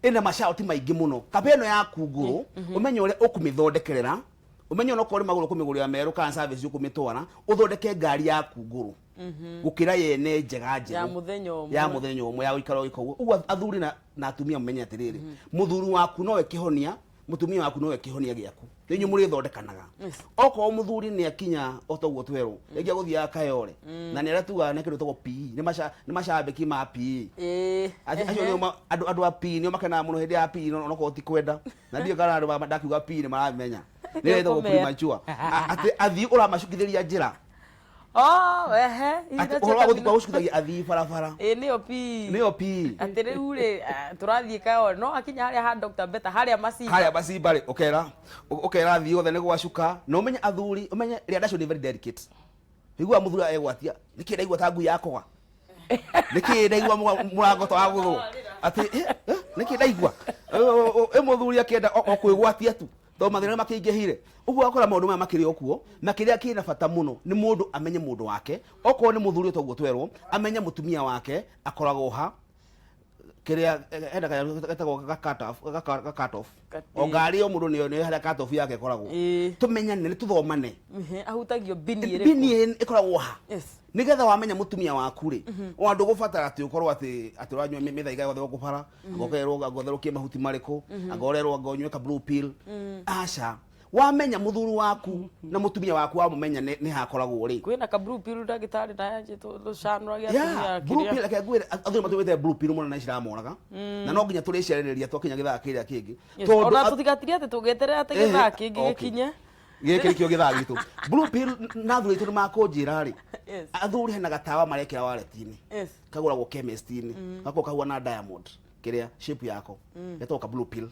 ĩna macauti maingĩ mũno. Kaba ĩno yaku ngũrũ, ũmenye ũrĩa ũkũmĩthondekerera, ũmenye onokorwo nĩ magũrũ ũkũmĩgũrĩra merũ kana service ũkũmĩtwara ũthondeke ngari yaku ngũrũ. Gũkĩra yene njega njerũ. Ya mũthenya ũmwe. Ya mũthenya ũmwe ya gũikara ũgĩka ũguo. Ũguo athuri na atumia mũmenye atĩrĩrĩ, mũthuri waku nowe kĩhonia, mũtumia waku nowe kĩhonia gĩaku, nĩ inyuĩ mũrĩthondekanaga. Okorwo mũthuri nĩ akinya o ta ũguo twerwo, rĩngĩ agũthiaga kayore na nĩ arĩa tugaga nĩ kĩndũ gĩtagwo PE, nĩ macambĩki ma PE. Acio nĩo andũ a PE nĩo makenaga mũno hĩndĩ ya PE, onokorwo ti kwenda, na ndiũĩ kana andũ ndakiuga PE nĩ maramenya nĩ ĩtagwo Nĩũkũmera. Premature. Atĩ athii ũramacukithĩria njĩra. Oh, ehe. Ici Atĩ nacio ũhoro wa gũthiĩ kabira- kwa gũcukithagia athii barabara. Ĩ nĩyo PE. Nĩyo PE. Atĩ rĩu rĩ, tũrathiĩ kayo no akinya harĩa ha Dr. Beta harĩa macimba. Harĩa macimba rĩ, ũkera athii othe nĩ gwacuka, na ũmenye athuri, ũmenye rĩa ndacio nĩ very delicate. Ũiguaga mũthuri egwatia, nĩkĩ ndaigua ta ngui yakũga, nĩkĩ ndaigua mũrango ta wagũthwo, atĩ nĩkĩ ndaigua ĩ mũthuri akĩenda o kwĩgwatia tu, tondũ mathĩna makĩingĩhire. Ũguo ũgakora maũndũ maya makĩrĩ o kuo, na kĩrĩa kĩna bata mũno nĩ mũndũ amenye mũndũ wake, okorwo nĩ mũthuri toguo twerwo, amenye mũtumia wake akoragwo ha, kĩrĩa hena kanyamũ getagwo ga cut off, ga cut off. O ngari o mũndũ nĩyo harĩa cut off yake ĩkoragwo. Tũmenyane, nĩ tũthomane. Ahutagio bini ĩrĩkũ? Bini ĩkoragwo ha? Nĩgetha wamenya mũtumia waku rĩ, ona ndũgũbatara atĩ ũkorwo atĩ ũranyua mĩthaiga yothe gũkũ bara, anga ũkerwo anga ũtherũkie mahuti marĩkũ, anga ũrerwo anga ũnyue ka blue pill. Aca. Wamenya mũthuri waku na mũtumia waku wamũmenya nĩ hakoragwo rĩ. Kwĩna ka blue pill ndagĩtarĩ na tũcanũragia Yeah, atumia blue kĩrĩa. pill, reke ngwĩre, athuri matũmĩte blue pill mũno na nĩciramoraga. Na no nginya tũrĩciarĩrĩria twakinya gĩthaa kĩrĩa kĩngĩ. Yes, Tondũ ona tũtigatirie atĩ tũgĩeterera atĩ gĩthaa kĩngĩ gĩkinye. Gĩkĩ nĩkĩo gĩthaa gitũ. Blue pill na athuri aitũ nĩmakũnjĩra rĩ, athuri hena gatawa marekĩra wallet-inĩ. Kagũragwo chemist-inĩ. Gakoragwo kahuana diamond, kĩrĩa shape yako. Getagwo ka blue pill.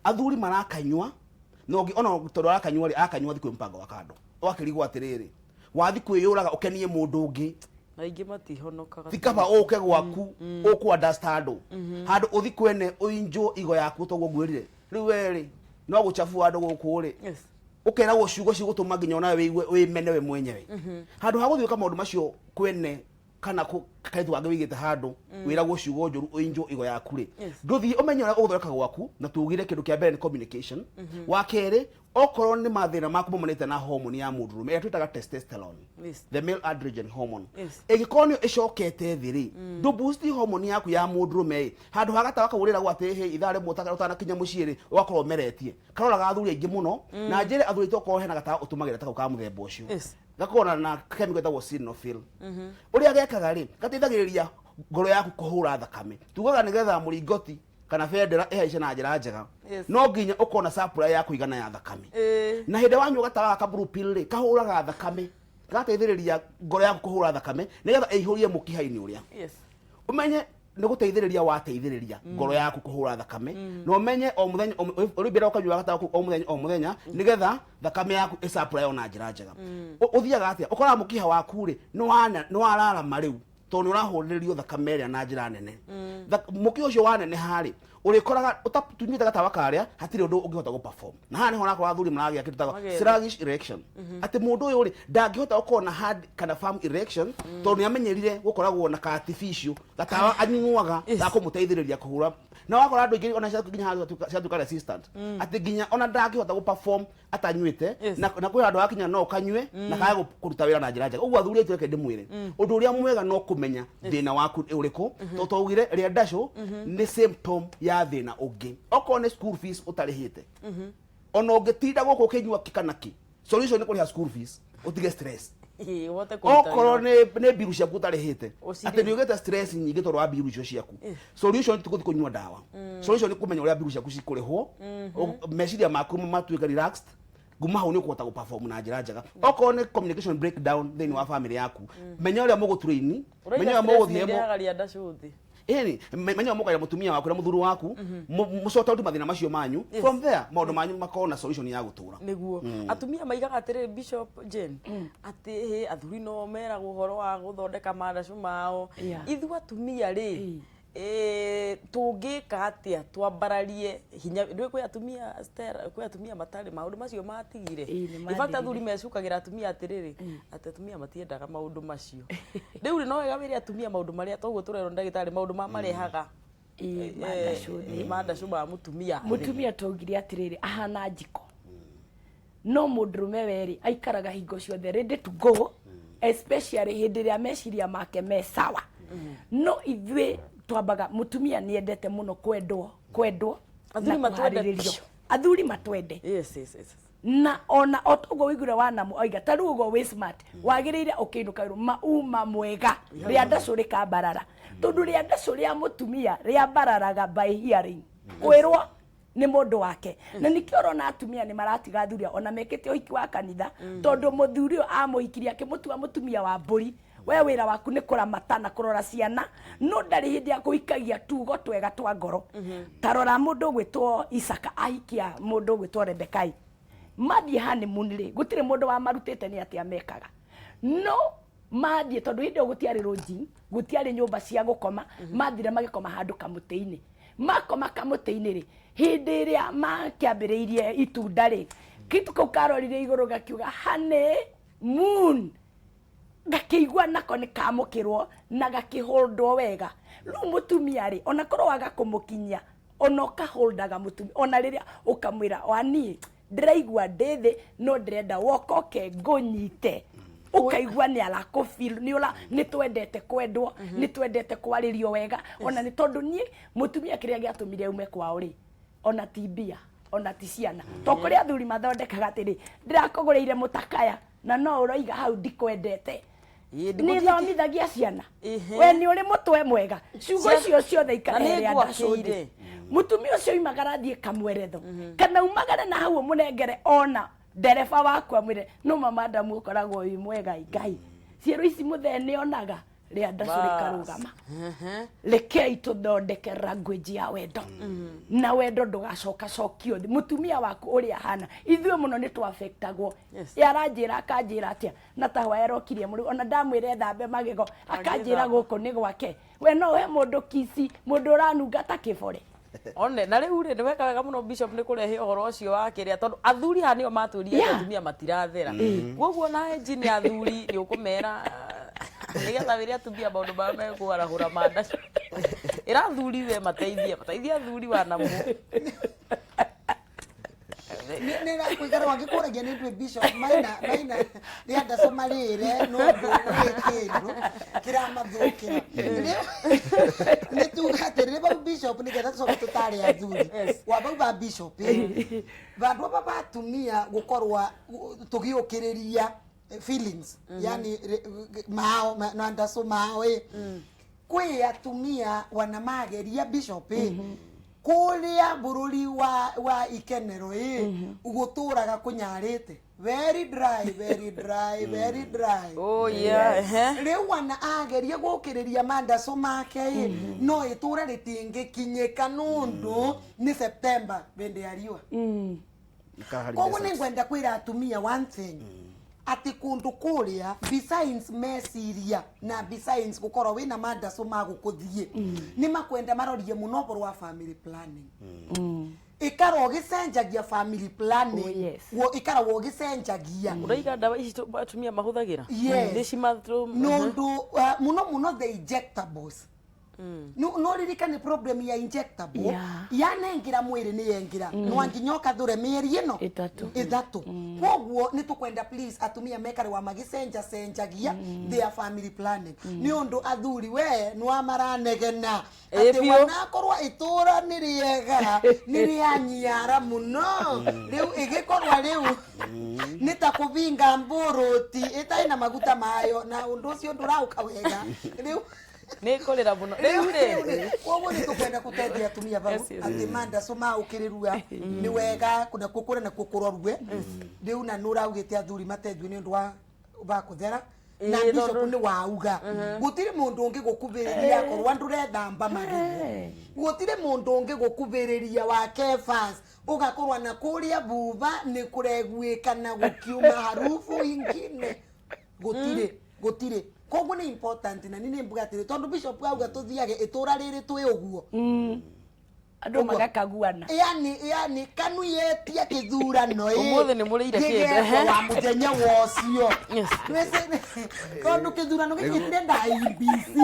Athuri marakanyua, na ũngĩ ona tondũ arakanyua rĩ, arakanyua thiĩ kwĩ mũbango wa kando. Ũgakĩrigwo atĩrĩrĩ, wathi kwĩyũraga ũkenie mũndũ ũngĩ. Na aingĩ matihonokaga. Ti kaba ũke gwaku, ũkũ understand. Handũ ũthi kwene ũinjwo igo yaku toguo ngwĩrire. Rĩu we rĩ, no gũchabua andũ gũkũ rĩ. Ũkeragwo ciugo cigũtũma nginya onawe wĩigue wĩmene we mwenyewe. Handũ ha gũthiĩ gwĩka maũndũ macio kwene kana kairĩtu kangĩ wĩigĩte handũ, wĩragwo ciugo njũru ũinjwo igo yaku rĩ. Ndũthiĩ ũmenye ũrĩa ũgũthondeka gwaku, na tugire kĩndũ kĩa mbere nĩ communication. Wa kerĩ, okorwo nĩ mathĩna maku maumanĩte na hormone ya mũndũrũme ĩrĩa twĩtaga testosterone. The male androgen hormone. Ĩngĩkorwo nĩyo ĩcokete thĩ rĩ, ndũ boost hormone yaku ya mũndũrũme ĩ, handũ ha gatawa kau ũrĩragwo atĩ hĩ ithaa rĩmwe ũtanakinya mũciĩ rĩ, ũgakorwo ũmeretie. Karoraga athuri aingĩ mũno, na njĩre athuri aitũ okorwo hena gatawa ũtũmagĩra ta kau ka mũthemba ũcio. Gakoragwo na chemical ĩtagwo sildenafil. Ũrĩa gekaga rĩ, gateithagĩrĩria ngoro yaku kũhũra thakame. Tugaga nĩgetha mũringoti kana bendera ĩhaice na njĩra njega. No nginya ũkorwo na supply ya kũigana ya thakame. Na hĩndĩ wanyua gatawa gaka blue pill rĩ, kahũraga thakame, gateithĩrĩria ngoro yaku kũhũra thakame nĩgetha ĩihũrie mũkiha-inĩ ũrĩa. Ũmenye nĩ gũteithĩrĩria wateithĩrĩria ngoro yaku kũhũra thakame, na ũmenye o mũthenya, ũrĩ ũkanyua gatawa kau o mũthenya o mũthenya nĩgetha thakame yaku ĩsupply na njĩra njega. Ũthiaga atĩa? Ũkoraga mũkiha waku rĩ, nĩ wararama rĩu, tondũ nĩ ũrahũrĩrĩrio thakame ĩrĩa na njĩra nene. Mũkiha ũcio waneneha rĩ, ũrĩkoraga ũtatunyĩte gatawa karĩa, hatirĩ ũndũ ũngĩhota gũ-perform. Na haha nĩho ũrakora athuri maragĩa kĩndũ gĩtagwo Magethwo. sluggish erection. Atĩ mũndũ ũyũ rĩ, ndangĩhota gũkorwo na hard kana firm erection, tondũ nĩ amenyerire gũkoragwo na ka artificial gatawa anyuaga ga kũmũteithĩrĩria kũhũra. Na wakora andũ aingĩ ona nginya haha ciatuĩka resistant. Atĩ nginya ona ndangĩhota gũ-perform atanyuĩte, na kwĩ handũ hakinya no ũkanyue na kae kũruta wĩra na njĩra njega. Ũguo athuri aitũ reke ndĩmwĩre, ũndũ ũrĩa mwega no kũmenya thĩna waku nĩ ũrĩkũ, tondũ twaugire rĩa ndacũ nĩ symptom ya thĩna ũngĩ. Okorwo nĩ school fees ũtarĩhĩte, ona ũngĩtinda gũkũ ũkĩnyua kĩ kana kĩ, solution nĩ kũrĩha school fees, ũtige stress. Ũhote kũruta Okorwo wĩra. nĩ mbiru ciaku ũtarĩhĩte, Ũcirĩhe. atĩ nĩ ũgĩte stress nyingĩ tondũ wa mbiru icio ciaku, solution ti gũthiĩ kũnyua ndawa. Solution nĩ kũmenya ũrĩa mbiru ciaku cikũrĩhwo, meciria maku matuĩke relaxed, nguma hau nĩ ũkũhota gũ-perform na njĩra njega. Okorwo nĩ communication breakdown thĩinĩ wa family yaku, menya ũrĩa mũgũtrain, Ũrauga menya ũrĩa stress mũgũthiĩ nĩ ĩrehaga rĩa ndacũ thĩ. Ĩni, menya ũrĩa mũkaira mũtumia waku na mũthuri waku, mũsort out mathĩna macio manyu. From there maũndũ manyu makorwo na solution ya gũtũra. Nĩguo atumia maigaga atĩrĩrĩ, Bishop Jane, atĩ hĩ athuri no meragwo ũhoro wa gũthondeka mandacũ mao. Ithuĩ atumia rĩ, tũngĩka atĩa twambararie hinya? Ndũĩ kwĩ atumia, Stella, kwĩ atumia matarĩ maũndũ macio matigire. Ĩĩ, nĩ In fact, mathirire. athuri mecukagĩra atumia atĩrĩrĩ, atĩ atumia matiendaga maũndũ macio. Rĩu rĩ, no wega wĩre atumia maũndũ marĩa toguo tũrerwo nĩ ndagĩtarĩ, maũndũ ma marehaga Ĩĩ, mandacũ thĩ. Mandacũ ma mũtumia thĩ. Mũtumia twaugire atĩrĩrĩ, ahana njiko, no mũndũrũme werĩ aikaraga hingo ciothe ready to go. Especially hĩndĩ ĩrĩa meciria make me sawa. No ithuĩ twambaga, mũtumia nĩ endete mũno kwendwo, kwendwo Athuri na matwende kũharĩrĩrio. Piũ. Athuri matwende. Yes. Na ona o toguo wĩiguire wanamu oiga ta rĩu ũguo wĩ smart, wagĩrĩire ũkĩinũka wĩrwo mauma mwega rĩa ndacũ rĩkambarara, tondũ rĩa ndacũ rĩa mũtumia rĩambararaga by hearing, kwĩrwo nĩ mũndũ wake. Na nĩkĩo ũrona atumia nĩ maratiga athuri ao, ona mekĩte ũhiki wa kanitha, tondũ mũthuri ũyũ amũhikirie akĩmũtua mũtumia wa mbũri. We wĩra waku nĩ kũramata na kũrora ciana, no ndarĩ hĩndĩ ya kũhikagia tugo twega twa ngoro. Ta rora mũndũ ũgwĩtwo Isaka ahikia mũndũ ũgwĩtwo Rebekai, mathiĩ honeymoon rĩ, gũtirĩ mũndũ wamarutĩte nĩ atĩa mekaga, no mathiĩ, tondũ hĩndĩ ĩyo gũtiarĩ lodging, gũtiarĩ nyũmba cia gũkoma, mathire magĩkoma handũ kamũtĩ-inĩ. Makoma kamũtĩ-inĩ rĩ, hĩndĩ ĩrĩa makĩambĩrĩirie itunda rĩ, kitu kau karorire igũrũ gakiuga honey moon, gakĩigua nako nĩ kamũkĩrwo na gakĩholdwo wega. Rĩu mũtumia rĩ, ona korwo waga kũmũkinyia, ona ũkaholdaga mũtumia, ona rĩrĩa ũkamwĩra waniĩ ndĩraigua ndĩ thĩ, no ndĩrenda woka oke ngũnyite, ũkaigua nĩ arakũfeel. Nĩ ũra nĩ twendete kwendwo, nĩ twendete kwarĩrio wega. Ona nĩ tondũ niĩ mũtumia kĩrĩa gĩatũmire aume kwao rĩ, ona ti mbia, ona ti ciana, to kũrĩ athuri mathondekaga atĩrĩ, ndĩrakũgũrĩire mũtakaya na no ũroiga hau ndikwendete. Nĩ thomithagia ciana. We nĩ ũrĩ mũtwe mwega. Ciugo icio ciothe Na ikarehe nĩ rĩa ndacũthĩ. ngwakĩire. Mũtumia ũcio oimagara athiĩ kamweretho, kana umagare na hau ũmũnengere ona ndereba waku, amwĩre no mama Adamu ũkoragwo wĩ mwega. Ngai ciero ici mũthee nĩ onaga rĩa ndacũ rĩkarũgama. Rekei tũthondeke language ya wendo, na wendo ndũgacoka cokio thĩ. Mũtumia waku ũrĩa ahana, ithuĩ mũno nĩ twaffectagwo. Aranjĩra akanjĩra atĩa na tahwa erokirie mũrĩ, ona ndamwĩra ethambe magego akanjĩra gũkũ nĩ gwake. We no ũhe mũndũ kici, mũndũ ũranunga ta kĩbore? One na rĩu rĩ, nĩ weka wega mũno, Bishop, nĩ kũrehe ũhoro ũcio wa kĩrĩa, tondũ athuri haha nĩo matwĩrire atĩ atumia matirathera. Koguo na engine athuri nĩ ũkũmera nĩgetha wĩre atumia maũndũ marĩa mekũarahũra manda. Ĩra athuri we mateithie, mateithie athuri wanamu. Nä rakwä wangä nä ndwä bishop maina maina rä andaco marä re no ndå gwä kä ndå kä ramathå kä ra. Nä tuga atä rä bau bishop nä getha tå coke tå tarä athuri wa bau ba bishop ĩ, vandu aba batumia gukorwa tugiukiriria feelings, yani mao na ndaco mao ĩ, kwi atumia wanamageria, bishop ĩ, kuria bururi wa ikenero ĩ, guturaga kunyarite, very dry, very dry, very dry. Oh yeah, ehe. Riu wana ageria gukiriria mandaco make ĩ, no itura ritingikinyika nundu ni September bindi ya riua. Koguo nĩ ngwenda kwĩra atumia one thing, atĩ kũndũ kũrĩa, besides meciria na besides gũkorwo wĩna mandaco ma gũkũthiĩ, nĩ makwenda marorie mũno ũhoro wa family planning. Ikara ũgĩcenjagia family planning. Oh, yes. Ikaragwo ũgĩcenjagia. Ũraiga ndawa ici atumia mahũthagĩra? Yes. Nĩ cimatũ? Nondu muno muno the injectables, no ririkane problem ya injectable. Yanengira mwĩrĩ nĩ yengira, no nginya ũkathure mĩeri ĩno Ĩtatũ. Ĩthatũ. Koguo nĩ tũkwenda please atumia mekare wa magĩcenja cenjagia their family planning, nĩ ũndũ athuri we nĩ maranegena Ĩ, atĩ biũ. wanakorwo itũra nĩ rĩega, nĩ rĩanyiara mũno, rĩu ĩgĩkorwa rĩu nĩ ta kũbinga mbũrũti ĩtarĩ na maguta mayo, na ũndũ ũcio ndũraũka wega rĩu. Nĩ kũrĩra mũno rĩu rĩ. Koguo nĩ tũkwenda gũteithia atumia bau Yes. atĩ mandaco maũkĩrĩrua nĩ wega nakuo kũrĩa nakuo kũrorue rĩu, na nĩ ũraugĩte athuri mateithio nĩ ũndũ wa bakũthera na Ĩ, bishop tondũ nĩ wauga gũtirĩ mũndũ ũngĩ gũkubĩrĩria akorwo ndũrethamba magego, gũtirĩ mũndũ ũngĩ gũkubĩrĩria wa Kefas, ũgakorwo na kũrĩa buba nĩ kũreguĩka na gũkiuma harufu ingine, gũtirĩ, gũtirĩ. Koguo nĩ important na nĩ mbuga atĩrĩ, tondũ bishop auga tũthiage ĩtũra rĩrĩ twĩ ũguo. Andũ magakaguana. Yani kanu yetia kithurano ĩ Ũmũthĩ nĩ mũrĩire kĩndũ, gĩgekwo ehe. wa mũthenya wocio. Yes. Tondũ kĩthurano gĩkĩ ndĩrenda IEBC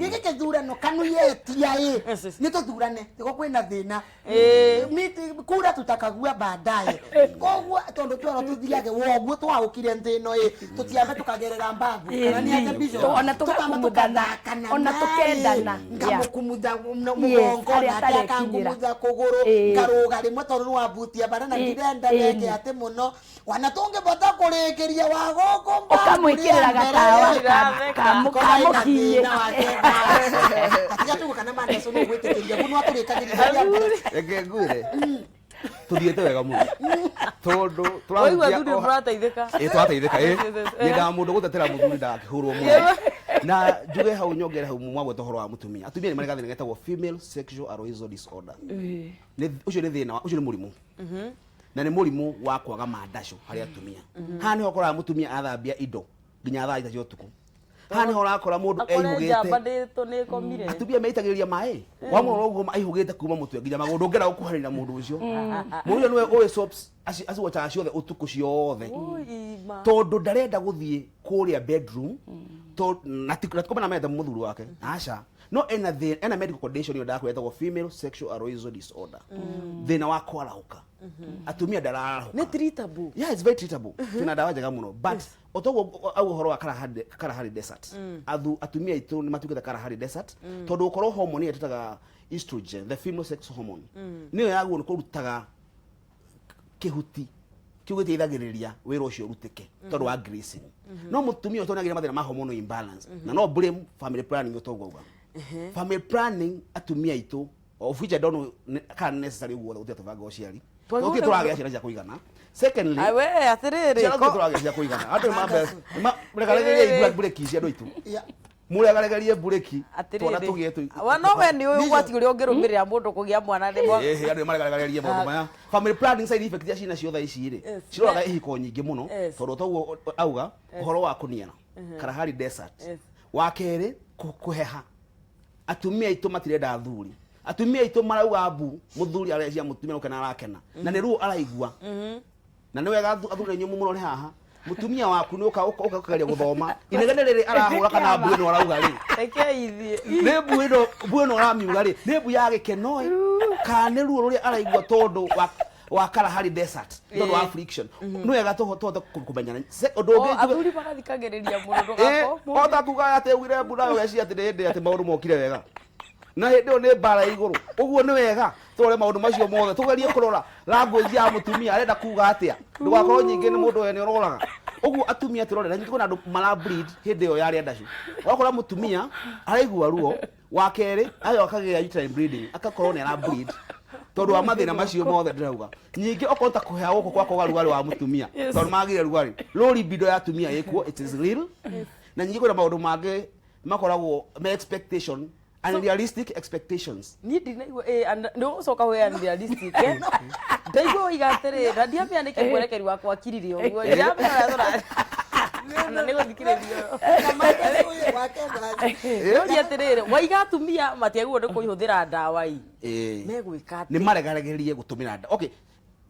gĩkĩ kĩthurano kanu yetia ĩ Yes. nĩ tũthurane nĩguo kwĩna thĩna. Ĩĩ. Kura tutakagua baadaye, koguo tondũ twerwo tuthiage woguo twaũkire nthĩ ĩno ĩ tũtiambe tũkagerera mbabu kana nĩ atĩa, Bishop? Ona Tũkamba tũgakumuthana, tũkathakana ona naĩ, tũkendana. ngamũkumutha Yes, mũgongo harĩa nake atarekinyĩra. akangumutha kũgũrũ, ngarũga rĩmwe tondũ nĩ wambutia bara na ndirenda ndeke atĩ mũno wana tũngĩbota kũrĩkĩria wa gũkũ mbabu Ũkamwĩkĩrĩra rĩa mbere. gatawa Ndĩratheka. kamũkinyĩ. Atiga tugu kana mandeco nĩ gwĩtĩkĩria guo nwatũrĩkagĩria rĩa mbere. Reke ngwĩre, tũthiĩte wega mũno tondũ Waigua tũrahutia athuri mũrateithĩka. Ĩ, tũrateithĩka ĩ. Yes. Nyendaga mũndũ gũtetera mũthuri ndagakĩhũrwo mũno, na njuge hau, nyongere hau mwagweta ũhoro wa mũtumia, atumia nĩ marĩ gathĩna getagwo female sexual arousal disorder. Ũcio nĩ thĩna ũcio nĩ mũrimũ, na nĩ mũrimũ wa kwaga mandacũ harĩ atumia. Haha nĩho ũkoraga mũtumia athambia indo nginya thaa 3 cia ũtukũ. Haha nĩho ũrakora mũndũ Akore njamba eihũgĩte. nĩ ĩkomire. Atumia meitagĩrĩria maĩ wamũrora ũguo aihũgĩte kuma mũtwe nginya magũrũ, ndũngĩenda gũkuhanĩria mũndũ ũcio. Mũndũ ũcio nĩwe ũĩ soaps aciwocaga ciothe ũtukũ ciothe, Ui, ma. tondũ ndarenda gũthiĩ kũrĩa bedroom, na ti kũmena mendete mũthuri wake, aca, no ena thĩna, ena medical condition ĩyo ndakwĩra ĩtagwo female sexual arousal disorder, thĩna wa kwarahũka atumia, ndararahũka. Nĩ treatable? Yeah, it's very treatable. Twĩna ndawa njega mũno, but otoguo au ũhoro wa Kalahari Desert, athu atumia aitũ nĩ matuĩkĩte Kalahari Desert tondũ gũkorwo hormone ĩrĩa twĩtaga estrogen, the female sex hormone, nĩyo yagwo nĩ kũrutaga kĩhuti kĩu gĩteithagĩrĩria wĩra ũcio ũrutĩke tondũ wa greasing. No mũtumia ũcio nĩagĩire mathĩna ma hormonal imbalance, na no blame family planning. Ũtoguo auga family planning, atumia aitũ, of which I don't know kana nĩ necessary ũguo gũtirĩ tũbanga ũciari. Twagĩrĩirwo Gũtirĩ tũragĩa ciana cia kũigana. Secondly, Ai, we atĩrĩrĩ ciana gũtirĩ tũragĩa cia kũigana. Andũ nĩmambe mũregaregerie mburĩki ici, andũ aitũ, mũregaregerie mburĩki twana tũgĩe atĩrĩrĩ wa no we nĩ ũĩ ũgwati ũrĩa ũngĩrũmĩrĩra mũndũ kũgĩa mwana nĩ Ĩhĩ, andũ nĩmaregaregerie maũndũ maya. Family planning side effect iria cina cio thaa ici rĩ, ciroraga ihiko nyingĩ mũno, tondũ toguo auga ũhoro wa kũniara, Kalahari Desert. Wa kerĩ, kũheha. Atumia aitũ matirenda athuri. Atumia aitũ marauga mbu mũthuri arecia mũtumia gũkena arakena na nĩ ruo araigua. Na nĩ wega athuri inyuĩ mũrore haha, mũtumia waku nĩ ũka ũka ũkageria gũthoma inegene rĩrĩ arahũra kana mbu ĩno arauga rĩ. Reke ithiĩ. Nĩ mbu ĩno ũramiuga rĩ, nĩ mbu ya gĩkeno ĩ kana nĩ ruo rũrĩa araigua tondũ wa Kalahari Desert, tondũ wa friction? Nĩ wega tũhote kũmenyana. Ũndũ O, ũngĩ athuri magathikagĩrĩria mũno. Ndũgakorwo ota tugaga atĩ ugire mbu nawe ũgeciria atĩ nĩ hĩndĩ atĩ maũndũ mokire wega, na hĩndĩ ĩyo nĩ mbara ya igũrũ. Ũguo nĩ wega tũrore maũndũ macio mothe, tũgerie kũrora language ya mũtumia arenda kuga atĩa, ndũgakorwo nyingĩ nĩ mũndũ we nĩ ũroraga ũguo atumia tũrore. Na nyingĩ kwĩna andũ mara bleed hĩndĩ ĩyo ya rĩandacu, ũgakora mũtumia araigua ruo. Wa kerĩ, ayo akagĩa uterine bleeding, akakorwo nĩ ara bleed tondũ wa mathĩna macio mothe ndĩrauga. Nyingĩ okorwo ta kũhea gũkũ kwa kwaga rugarĩ wa mũtumia, tondũ magire rugarĩ, low libido ya atumia ĩkuo, it is real. Na nyingĩ kwĩna maũndũ mangĩ makoragwo me expectation, unrealistic expectations. Niĩ ndinaigua nĩ ũgũcoka wĩ unrealistic, eh? Ndaigua waiga atĩrĩ na ndiamenya nĩkĩ mwerekeri wakwa akirire ũguo, ndiramenya ũrĩa tũra kana nĩ gũthikĩrĩrio. Na mandeco ũyũ wake Ndĩũria atĩrĩrĩ, waiga atumia matiagĩrĩirwo nĩ kũhũthĩra ndawa i megwĩka nĩ atĩa? Maregaregerie gũtũmĩra nda, okay,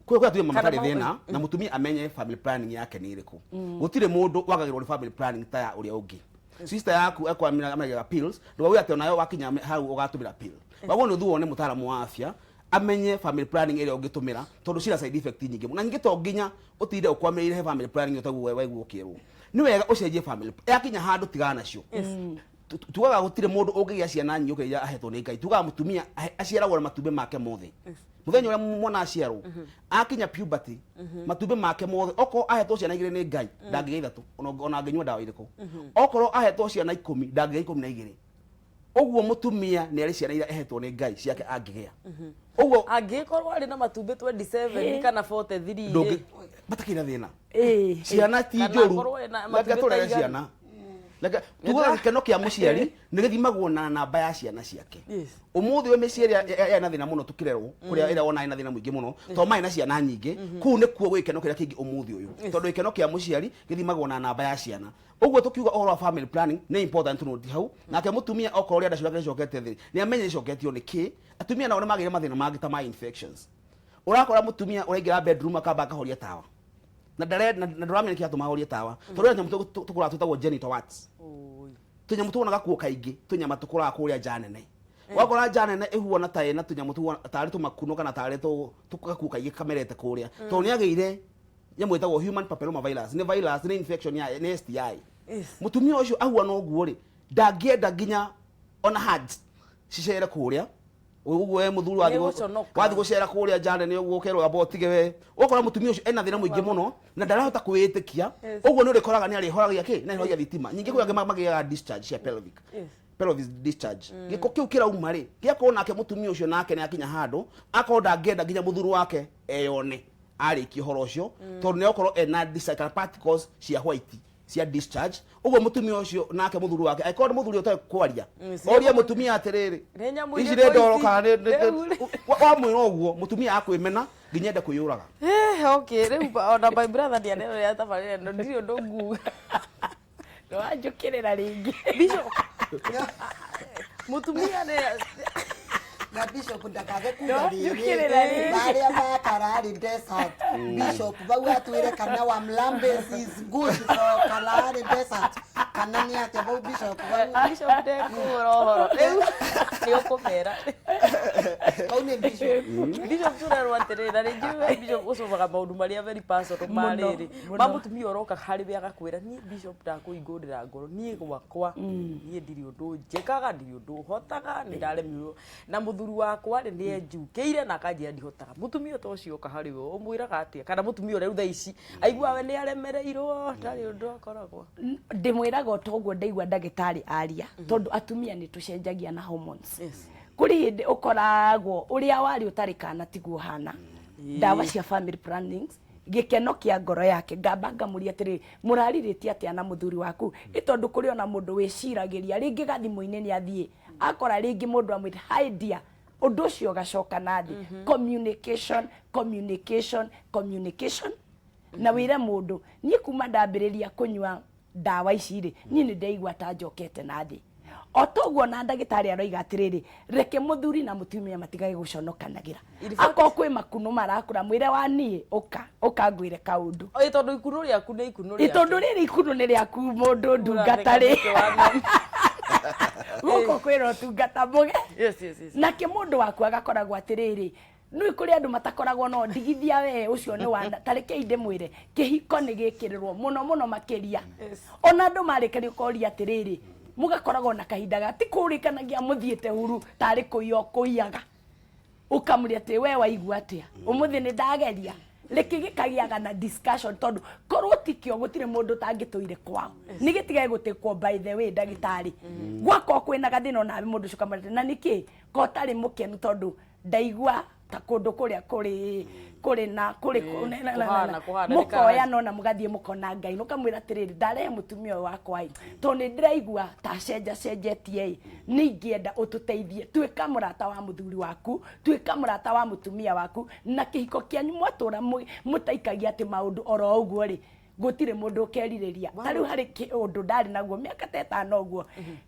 kwĩ atumia Kana matarĩ thĩna na mũtumia amenye family planning yake nĩ ĩrĩkũ. Gũtirĩ mũndũ wagagĩrwo nĩ family planning ta ya ũrĩa ũngĩ. Sister yaku ekwamĩra ameraga pills, ndũgauge atĩ onayo wakinya hau ũgatũmĩra pill. Waguo nĩ ũthiĩ wone mũtaaramu wa afya amenye family planning ĩrĩa ũngĩtũmĩra, tondũ cina side effect nyingĩ mũno. Na nyingĩ to nginya ũtinde ũkwamĩrĩire he family planning ũtaguo waigua ũkĩrwo. Nĩ wega ũcenjie family yakinya handũ, tigana nacio. Tugaga gũtirĩ mũndũ ũngĩgĩa ciana nyingĩ ũkĩrĩa ahetwo nĩ Ngai. Tugaga mũtumia aciaragwo na matumbĩ make mothe. Mũthenya ũrĩa mwana aciarwo, akinya puberty, matumbĩ make mothe, okorwo ahetwo ciana 2 nĩ Ngai, ndangĩgĩa 3 ona angĩnyua ndawa irĩkũ. Okorwo ahetwo ciana 10, ndangĩgĩa 12. Ũguo mũtumia nĩ arĩ ciana iria ehetwo nĩ Ngai ciake angĩgĩa. Ũguo Angĩkorwo arĩ na matumbĩ 27 kana 43 ndũngĩ rĩ, matakĩrĩ na thĩna. Ciana ti Kana njũru. akorwo ena Reke matumbĩ tũrere ta 100. ciana. Reke tugaga gĩkeno kĩa mũciari nĩ gĩthimagwo na namba ya ciana ciake. Ũmũthĩ ũyũ mĩciĩ ĩrĩa ĩrĩ na thĩna mũno tũkĩrerwo kũrĩa ĩrĩa wona ĩna thĩna mũingĩ mũno tondũ marĩ na ciana nyingĩ, kũu nĩkuo gwĩ gĩkeno kĩrĩa kĩingĩ ũmũthĩ ũyũ, tondũ gĩkeno kĩa mũciari gĩthimagwo na namba ya ciana. Ũguo tũkiuga ũhoro wa family planning nĩ important tũnoti hau. Nake mũtumia okorwo rĩanda ciake rĩcokete thĩ, nĩ amenye rĩcoketio nĩ kĩ. Atumia nao nĩ magĩire mathĩna mangĩ ta ma infections. Ũrakora mũtumia ũraingĩra bedroom akamba akahoria tawa, na ndare na ndũramenya nĩkĩ gĩatũma ahorie tawa, tondũ hena nyamũ tũkũraga twĩtagwo genital warts. Tũnyamũ tuonaga kuo kaingĩ, tũnyama tũkũraga kũrĩa nja nene. Wakora nja nene ĩhuana ta ĩna tũnyamũ tarĩ tũmakuno kana tarĩ gakuo kaingĩ kamerete kũrĩa, tondũ nĩ agĩire nyamũ ĩtagwo human papilloma virus. Nĩ virus, nĩ infection ya nĩ STI. Mũtumia ũcio ahuana ũguo rĩ, ndangĩenda nginya ona hugs cicere kũrĩa ũguo. We mũthuri wathiĩ Nĩgũconoka. Wathiĩ gũcera kũrĩa nja nene ũguo ũkerwo amba ũtige we, ũgakora mũtumia ũcio ena thĩna mũingĩ mũno na ndarahota kwĩĩtĩkia. Ũguo nĩ ũrĩkoraga nĩ arĩhoragia kĩ, nĩ arĩhoragia thitima. Ningĩ kwĩ angĩ magĩaga discharge cia pelvic, pelvic discharge. Gĩko kĩu kĩrauma rĩ, gĩakorwo nake mũtumia ũcio nake nĩ akinya handũ akorwo ndangĩenda nginya mũthuri wake eyone arĩkia ũhoro ũcio, tondũ nĩ akorwo ena discharge kana particles cia white cia discharge. Ũguo mũtumia ũcio nake mũthuri wake, angĩkorwo nĩ mũthuri ũtarĩ kwaria, orie mũtumia atĩrĩrĩ, Nĩ nyamũ ici irĩkũ nĩ ndoro ici? kana Rĩu rĩ. Wamwĩra ũguo mũtumia akwĩmena nginya ende kwĩyũraga. Okay, rĩu ona my brother ndianerorera tabarĩra ĩno, ndirĩ ũndũ nguga. Nĩwanjũkĩrĩra rĩngĩ. Bishop, mũtumia nĩ Na bishop ndakage kuga Njũkĩrĩra rĩrĩ rĩngĩ. marĩa ma Kalahari Desert. Bishop bau atwĩre kana wa Mlambes is good for Kalahari Desert kana nĩ atĩa bau, bishop bau? Bishop ndekũra ũhoro rĩu, nĩ ũkũmera. Bau nĩ bishop. Bishop, tũrerwo atĩrĩrĩ, na rĩngĩ we bishop ũcomaga maũndũ marĩa very personal ma Mũno, rĩrĩ mũno. ma mũtumia ũroka harĩ we agakwĩra, niĩ bishop ndakũhingũrĩra ngoro, niĩ gwakwa niĩ ndirĩ ũndũ njĩkaga, ndirĩ ũndũ hotaga, nĩ ndaremirwo na mũthuri wakwa rĩ, nĩ enjukĩire na akanjĩra ndihotaga. Mũtumia ta ũcio oka harĩ we ũmwĩraga atĩa? Kana mũtumia ũrĩa rĩu thaa ici aigua we nĩ aremereirwo, ndarĩ ũndũ akoragwo? Ndĩmwĩraga o toguo ndaigua ndagĩtarĩ aria, tondũ atumia nĩ tũcenjagia na hormones. Kũrĩ hĩndĩ ũkoragwo ũrĩa warĩ ũtarĩ kana tiguo hana. Ndawa cia family planning, gĩkeno kĩa ngoro yake, ngamba ngamũria atĩrĩrĩ, mũrarirĩtie atĩa na mũthuri waku? Ĩ tondũ kũrĩ ona mũndũ wĩciragĩria rĩngĩ gathimũ-inĩ nĩ athiĩ akora rĩngĩ mũndũ amwĩte, "Hi dear," ũndũ ũcio ũgacoka na thĩ. Communication, communication, communication. Na wĩre mũndũ, niĩ kuma ndambĩrĩria kũnyua ndawa ici rĩ, niĩ nĩ ndaigua ta njokete na thĩ. O toguo na ndagĩtarĩ aroiga atĩrĩrĩ, reke mũthuri na mũtumia matigage gũconokanagĩra. In fact- Akorwo kwĩ makunũ marakũra, mwĩre wa niĩ ũka ũka ngwĩre kaũndũ. Ĩ tondũ ikunũ rĩaku nĩ ikunũ Ĩ tondũ rĩrĩ ikunũ nĩ rĩaku mũndũ ndungata rĩ, gũkũ kwĩna ũtungata mũge. Yes. Nake mũndũ waku agakoragwo atĩrĩrĩ, nĩ kũrĩ andũ matakoragwo no ndigithia we ũcio nĩ wa ta rekei ndĩmwĩre, kĩhiko nĩ gĩkĩrĩrwo mũno mũno makĩria. Ona andũ marĩkĩria ũkoria atĩrĩrĩ, mũgakoragwo na kahinda ga ti kũrĩkanagia mũthiĩte huru tarĩ kũiya ũkũiyaga, ũkamũria atĩ we waigua atĩa ũmũthĩ, nĩ ndageria rĩkĩ, gĩkagĩaga na discussion, tondũ korwo tikĩo gũtirĩ mũndũ ũtangĩtũire kwao. Nĩ gĩtigage gũtĩkwo. By the way, ndagĩtarĩ, gwakorwo kwĩna gathĩna onawe mũndũ ũcio ũkamwĩra atĩ, na nĩkĩ ko ũtarĩ mũkenu, tondũ ndaigua ta kũndũ kũrĩa kũrĩ kũrĩ na kũrĩ Kũhana nĩ mũkoya no na mũgathiĩ mũkona Ngai, mũkamwĩra atĩrĩrĩ, ndarehe mũtumia ũyũ wakwa ĩ, tondũ nĩ ndĩraigua ta cenja cenjetie ĩ, nĩ ingĩenda ũtũteithie. Tuĩka mũrata wa mũthuri waku, tuĩka mũrata wa mũtumia waku, na kĩhiko kĩanyu mwatũra mũtaikagia atĩ maũndũ oro ũguo rĩ, gũtirĩ mũndũ ũkerirĩria. Ta rĩu harĩ ũndũ ndarĩ naguo mĩaka ta 5 ũguo,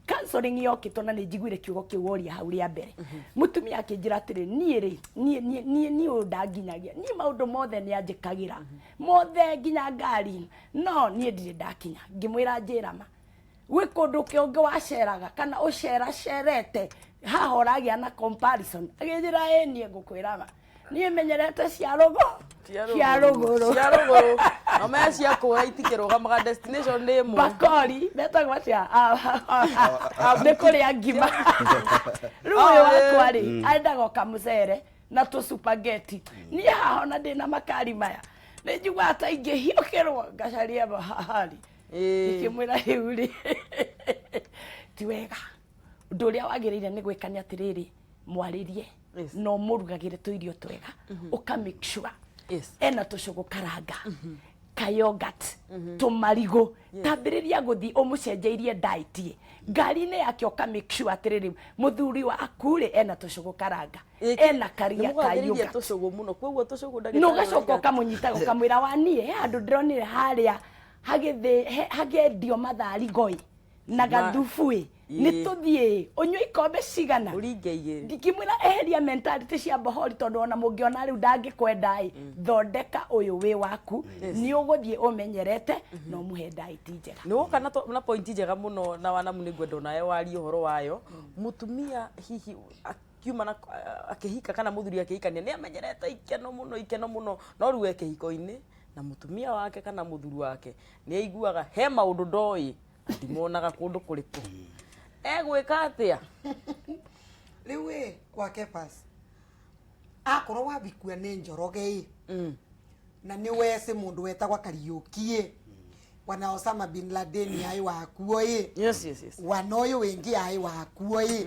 counseling yokĩtwo, na nĩ njiguire kiugo kĩu woria hau rĩa mbere. Mũtumia akĩnjĩra atĩrĩ, niĩ rĩ, niĩ niĩ niĩ niĩ ũyũ ndanginyagia, niĩ maũndũ mothe nĩ anjĩkagĩra mothe nginya ngari, no niĩ ndirĩ ndakinya. Ngĩmwĩra, njĩra ma, gwĩ kũndũ kĩũngĩ waceraga kana ũceracerete haha ũragĩa na comparison? Agĩnjĩra, ĩ niĩ ngũkwĩra ma, niĩ menyerete cia rũgũ cia rũgũrũ. Cia rũgũrũ no me cia kũra itikĩrũgamaga, destination nĩ ĩmwe. Bakori metagwo atĩa? Nĩ kũrĩa ngima. Rĩu ũyũ wakwa rĩ, endaga o kamũcere na tũ spaghetti. Niĩ haha ona ndĩna makari maya, nĩ njiguaga ta ingĩhiũkĩrwo ngacaria mahali. Ngĩmwĩra, rĩu rĩ, ti wega. Ũndũ ũrĩa wagĩrĩire nĩ gwĩka nĩ atĩrĩrĩ, mwarĩrie na ũmũrugagĩre tũirio twega, ũka make sure ena tũcũgũ karanga. Kayogurt, tũmarigũ, tambĩrĩria gũthiĩ ũmũcenjeirie diet ĩ. Ngari-inĩ yake ũka make sure atĩrĩrĩ, mũthuri waku rĩ, ena tũcũgũ karanga, ena karia ka Nĩmũgathĩrĩirie yogurt. Tũcũgũ mũno, koguo tũcũgũ ndagĩtarĩ Na ũgacoka ũrauga. Ũkamũnyita ũkamwĩra, wa niĩ he handũ ndĩronire harĩa hagĩthĩ hakĩendio matharigo ĩ na gathubu ĩ, nĩ tũthiĩ ũnyue ikombe cigana. Ũringe igĩrĩ. Ndingĩmwĩra eheria mentality cia bohori, tondũ ona mũngĩona rĩu ndangĩkwenda ĩ, thondeka ũyũ wĩ waku, nĩ ũgũthiĩ ũmenyerete na ũmũhe diet njega. Nĩ woka na point njega mũno, na wanamu nĩ ngwenda onawe warie ũhoro wayo. Mũtumia hihi akiuma na akĩhika kana mũthuri akĩhikania, nĩ amenyerete ikeno mũno, ikeno mũno, no rĩu e kĩhiko-inĩ na mũtumia wake kana mũthuri wake, nĩ aiguaga he maũndũ ndoĩ na ndimonaga kũndũ kũrĩkũ. Egwĩka atĩa? Rĩu ĩ kwa Kefas, akorwo wabikua nĩ Njoroge ĩ, na nĩ wecĩ mũndũ wetagwa Kariũki ĩ, wana Osama bin Laden aĩ wakuo ĩ, yes. wana ũyũ wĩngĩ aĩ wakuo ĩ,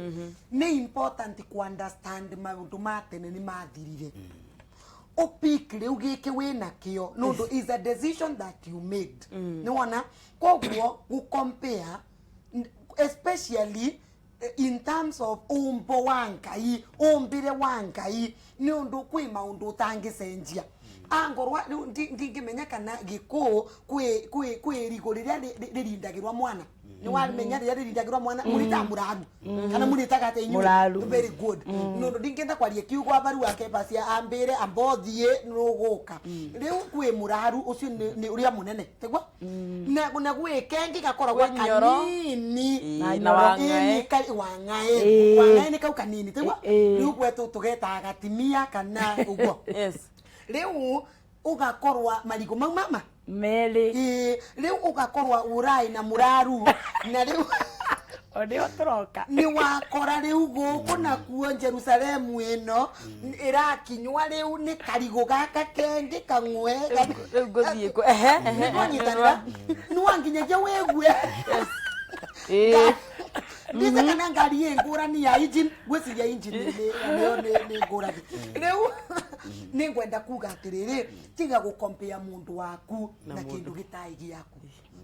nĩ important ku understand maũndũ ma tene nĩ mathirire. Ũpick rĩu gĩkĩ wĩna kĩo, nũndũ is a decision that you made. Nĩ wona koguo gũ compare especially in terms of umbo wa Ngai, umbire wa Ngai, nĩ ũndũ kwĩ maũndũ ũtangĩcenjia. Angorwa rĩu ndingĩmenya kana gĩkũũ kwĩ irigũ rĩrĩa rĩrindagĩrwa mwana. Nĩ wamenya rĩrĩa rĩrindagĩrwa mwana mũrĩtaga mũraru kana mũrĩtaga atĩa inyuĩ? Mũraru. Very good. Nũndũ ndingĩenda kwaria kiugo abaru wake basi ambĩre ambothiĩ nũgũka. Rĩu kwĩ mũraru ũcio nĩ ũrĩa mũnene tiguo, na gwĩ kengĩ gakoragwo Kwĩ nyoro. kanini. Ĩĩ, Na na nyoro. wang'ae. Ĩĩ, wang'ae. Wang'ae nĩ kau kanini tiguo. Rĩu gwetũ tũgetaga gatimia kana ũguo. Rĩu ũgakorwa marigũ mau mama Merĩ. Ĩĩ, rĩu ũgakorwa ũrai na mũraru na rĩu O nĩho tũroka. Nĩ wakora rĩu gũkũ nakuo Jerusalemu ĩno ĩrakinywa rĩu nĩ karigũ gaka kengĩ kang'we. Rĩu ngũthiĩ kũ ehe ehe. Nĩtwanyitanĩra, nĩwanginyagia wĩgue. Ndice kana ngari ĩ ngũrani ya engine, ngwĩciria engine nĩyo nĩ ngũrani. Rĩu nĩ ngwenda kuga atĩrĩrĩ, tiga gũkompea mũndũ waku na kĩndũ gĩtarĩ gĩaku,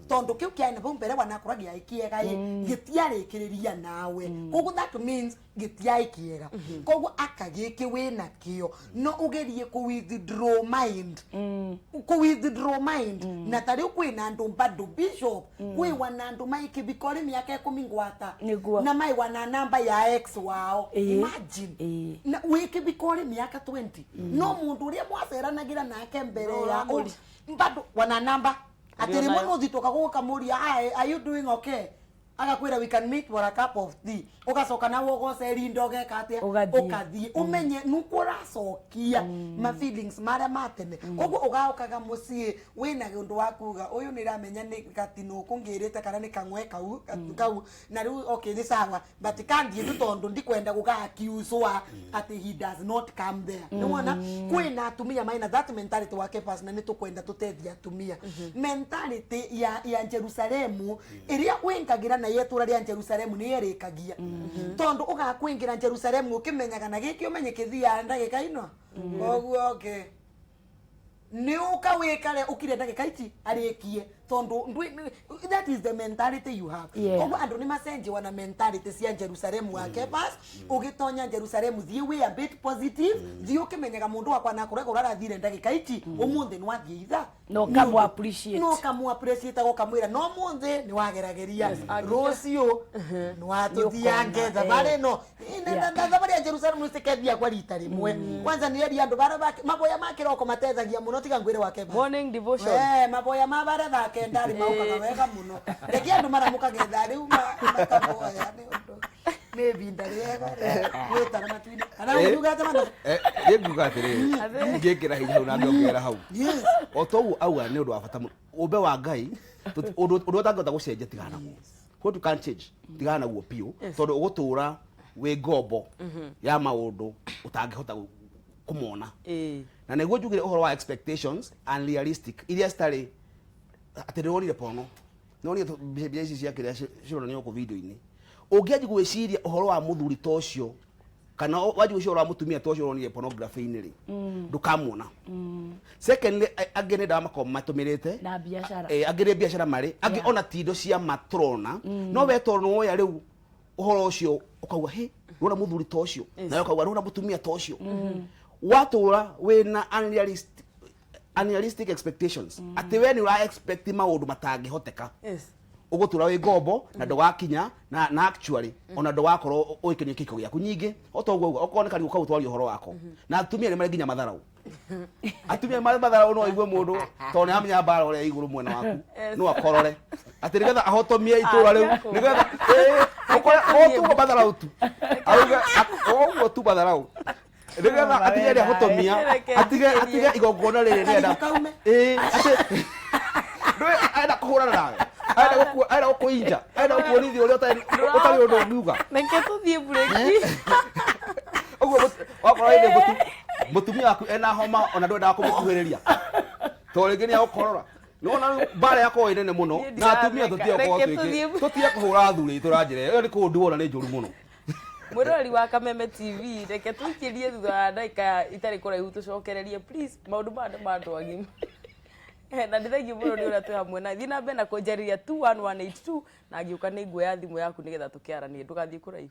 tondũ kĩu kĩarĩ na bau mbere wanakorwo gĩarĩ kĩega ĩ, gĩtiarĩkĩrĩria nawe, koguo that means gĩtiarĩ kĩega. Koguo aka gĩkĩ wĩna kĩo, no ũgerie kũ withdraw mind, kũ withdraw mind. Na ta rĩu kwĩna andũ bado, bishop, kwĩ wana andũ maikĩbikori mĩaka 10 ngwata na maiwa na namba ya ex wao. Imagine. Na wĩkĩbikori mĩaka 20, no mũndũ ũrĩa mwaceranagĩra nake mbere No ya ũramũri. bado wana namba atĩ rĩmwe nayo. nũthitũka gũkamũria, "Hi, are you doing okay?" Agakwĩra, "We can meet for a cup of tea." Ũgacoka nawe ũgoceri ndogeka atĩa? Ũgathiĩ. Ũkathiĩ ũmenye nũkũ ũracokia ma feelings marĩa ma tene. Koguo ũgaũkaga mũciĩ wĩna ũndũ wa kuga, ũyũ nĩ ramenya nĩ gatinũkũ ngĩrĩte kana nĩ kang'we kau kau, na rĩu okay, nĩ sawa, but kandiĩ tu tondũ ndikwenda gũga-accuse atĩ he does not come there. Nĩ wona kwĩna atumia maina that mentality wake pas, na nĩ tũkwenda tũteithie atumia mentality ya Jerusalemu ĩrĩa wĩngagĩra na yetũra rĩa Jerusalemu nĩ ĩrĩkagia, tondũ ũgakwĩngĩra Jerusalemu ũkĩmenyaga na gĩkĩ ũmenye kĩthiaga ndagĩka ino. Koguo okay, nĩ ũka wĩkare ũkire ndagĩka ici arĩkie, tondũ that is the mentality you have. Koguo andũ nĩ macenjiwa na mentality cia Jerusalemu wake pas. Ũgĩtonya Jerusalemu, thiĩ wĩ a bit positive, thiĩ ũkĩmenyaga mũndũ wakwa nakoragwo ũrathire ndagĩka ici, ũmũthĩ nĩ wathiĩ ithaa. Na ũkamũ appreciate. No ũkamũ appreciate, ũkamwĩra no mũthĩ nĩ wagerageria, rũciũ nĩ watũthiange. Nĩ ũkona, Thabarĩ ĩno na thabarĩ ya Jerusalemu ĩtikethia kwa rita rĩmwe. Kwanza nĩ eri andũ bara maboya ma kĩroko matethagia mũno, tiga ngwĩre wake basi. Morning devotion. Maboya ma bara thaa 9 rĩ maukaga wega mũno. Reke andũ maramũkage thaa rĩu makaboya, nĩ ũndũ nĩ ibinda rĩega rĩa gwĩtara matu-inĩ. Kana ũngiuga atĩ mana? Nĩ nguga atĩrĩrĩ, ngĩkĩra hinya hau na ngĩongerera hau o toguo auga, nĩ ũndũ wa bata mũno ũmbe wa Ngai. Ũndũ ũrĩa ũtangĩhota gũcenjia, tigana naguo. What you can't change, tigana naguo biũ, tondũ ũgũtũra wĩ ngombo ya maũndũ ũtangĩhota kũmona. Na nĩguo njugire ũhoro wa expectations unrealistic iria citarĩ atĩ ndĩronire pono nĩwonire mbica ici cia kĩrĩa cironanio gũkũ video-inĩ. Ũngĩanjia gwĩciria ũhoro wa mũthuri ta ũcio. Kana wanjia ũcio wa mũtumia ta ũcio ũronire pornography-inĩ rĩ, ndũkamuona. Secondly, angĩ nĩ ndawa makoragwo matũmĩrĩte. Na biacara. Angĩ nĩ biacara marĩ, angĩ ona ti indo cia ma tũrona, no we tondũ nĩwoya rĩu ũhoro ũcio ũkauga, "Hĩ, nĩwona mũthuri ta ũcio?" Nawe ũkauga, "Nĩwona mũtumia ta ũcio?" Watũra wĩna unrealistic expectations, atĩ we nĩ ũra expect maũndũ matangĩhoteka, ũgũtũra wĩ ngombo na ndũgakinya na actually ona ndũgakorwo ũgĩkenio kĩhiko gĩaku. Nyingĩ o ta ũguo uga, okorwo nĩ karigũ kau twaria ũhoro wako, na atumia nĩ marĩ nginya matharau, atumia nĩ marĩ matharau. No aigue mũndũ tondũ nĩ amenya mbara ũrĩa igũrũ mwena waku, no akorore atĩ nĩgetha ahotomie itũra rĩu, nĩgetha ũkore o tugo matharau tu, auge o ũguo tu matharau, nĩgetha atige nĩ ahotomia. Reke atige njikĩrie. Atige igongona rĩrĩ nĩenda. Karigũ kaume. Ĩĩ, atĩ ndũĩ arenda kũhũrana nawe, arenda arenda gũkũinja, arenda gũkuonithia ũrĩa ũtarĩ ũndũ ũngiuga. Reke tũthiĩ break. Ũguo wakorwo hĩndĩ mũtumia waku ena homa, ona ndwendaga kũmũkuhĩrĩria tondũ rĩngĩ nĩ agũkorora. Nĩwona rĩu mbara yakorwo ĩ nene mũno. Niĩ Na atumia ndiratheka. tũtige gũkorwo Reke tũthiĩ tũtige kũhũra athuri aitũ na njĩra ĩyo. Ĩyo nĩ kũnduona nĩ njũru mũno. Mwĩroreri wa Kameme TV, reke tũikĩrie thutha wa ndagĩka itarĩ kũraihu tũcokererie. Please, maũndũ maya nĩ ma andũ agima. Na nĩ thengiũ mũno nĩ ũrĩa twĩ hamwe na thiĩ na mbere na kũnjarĩria 21182, na ngĩũka nĩ nguoya thimũ yaku nĩgetha tũkĩaranie. Ndũgathiĩ kũraihu.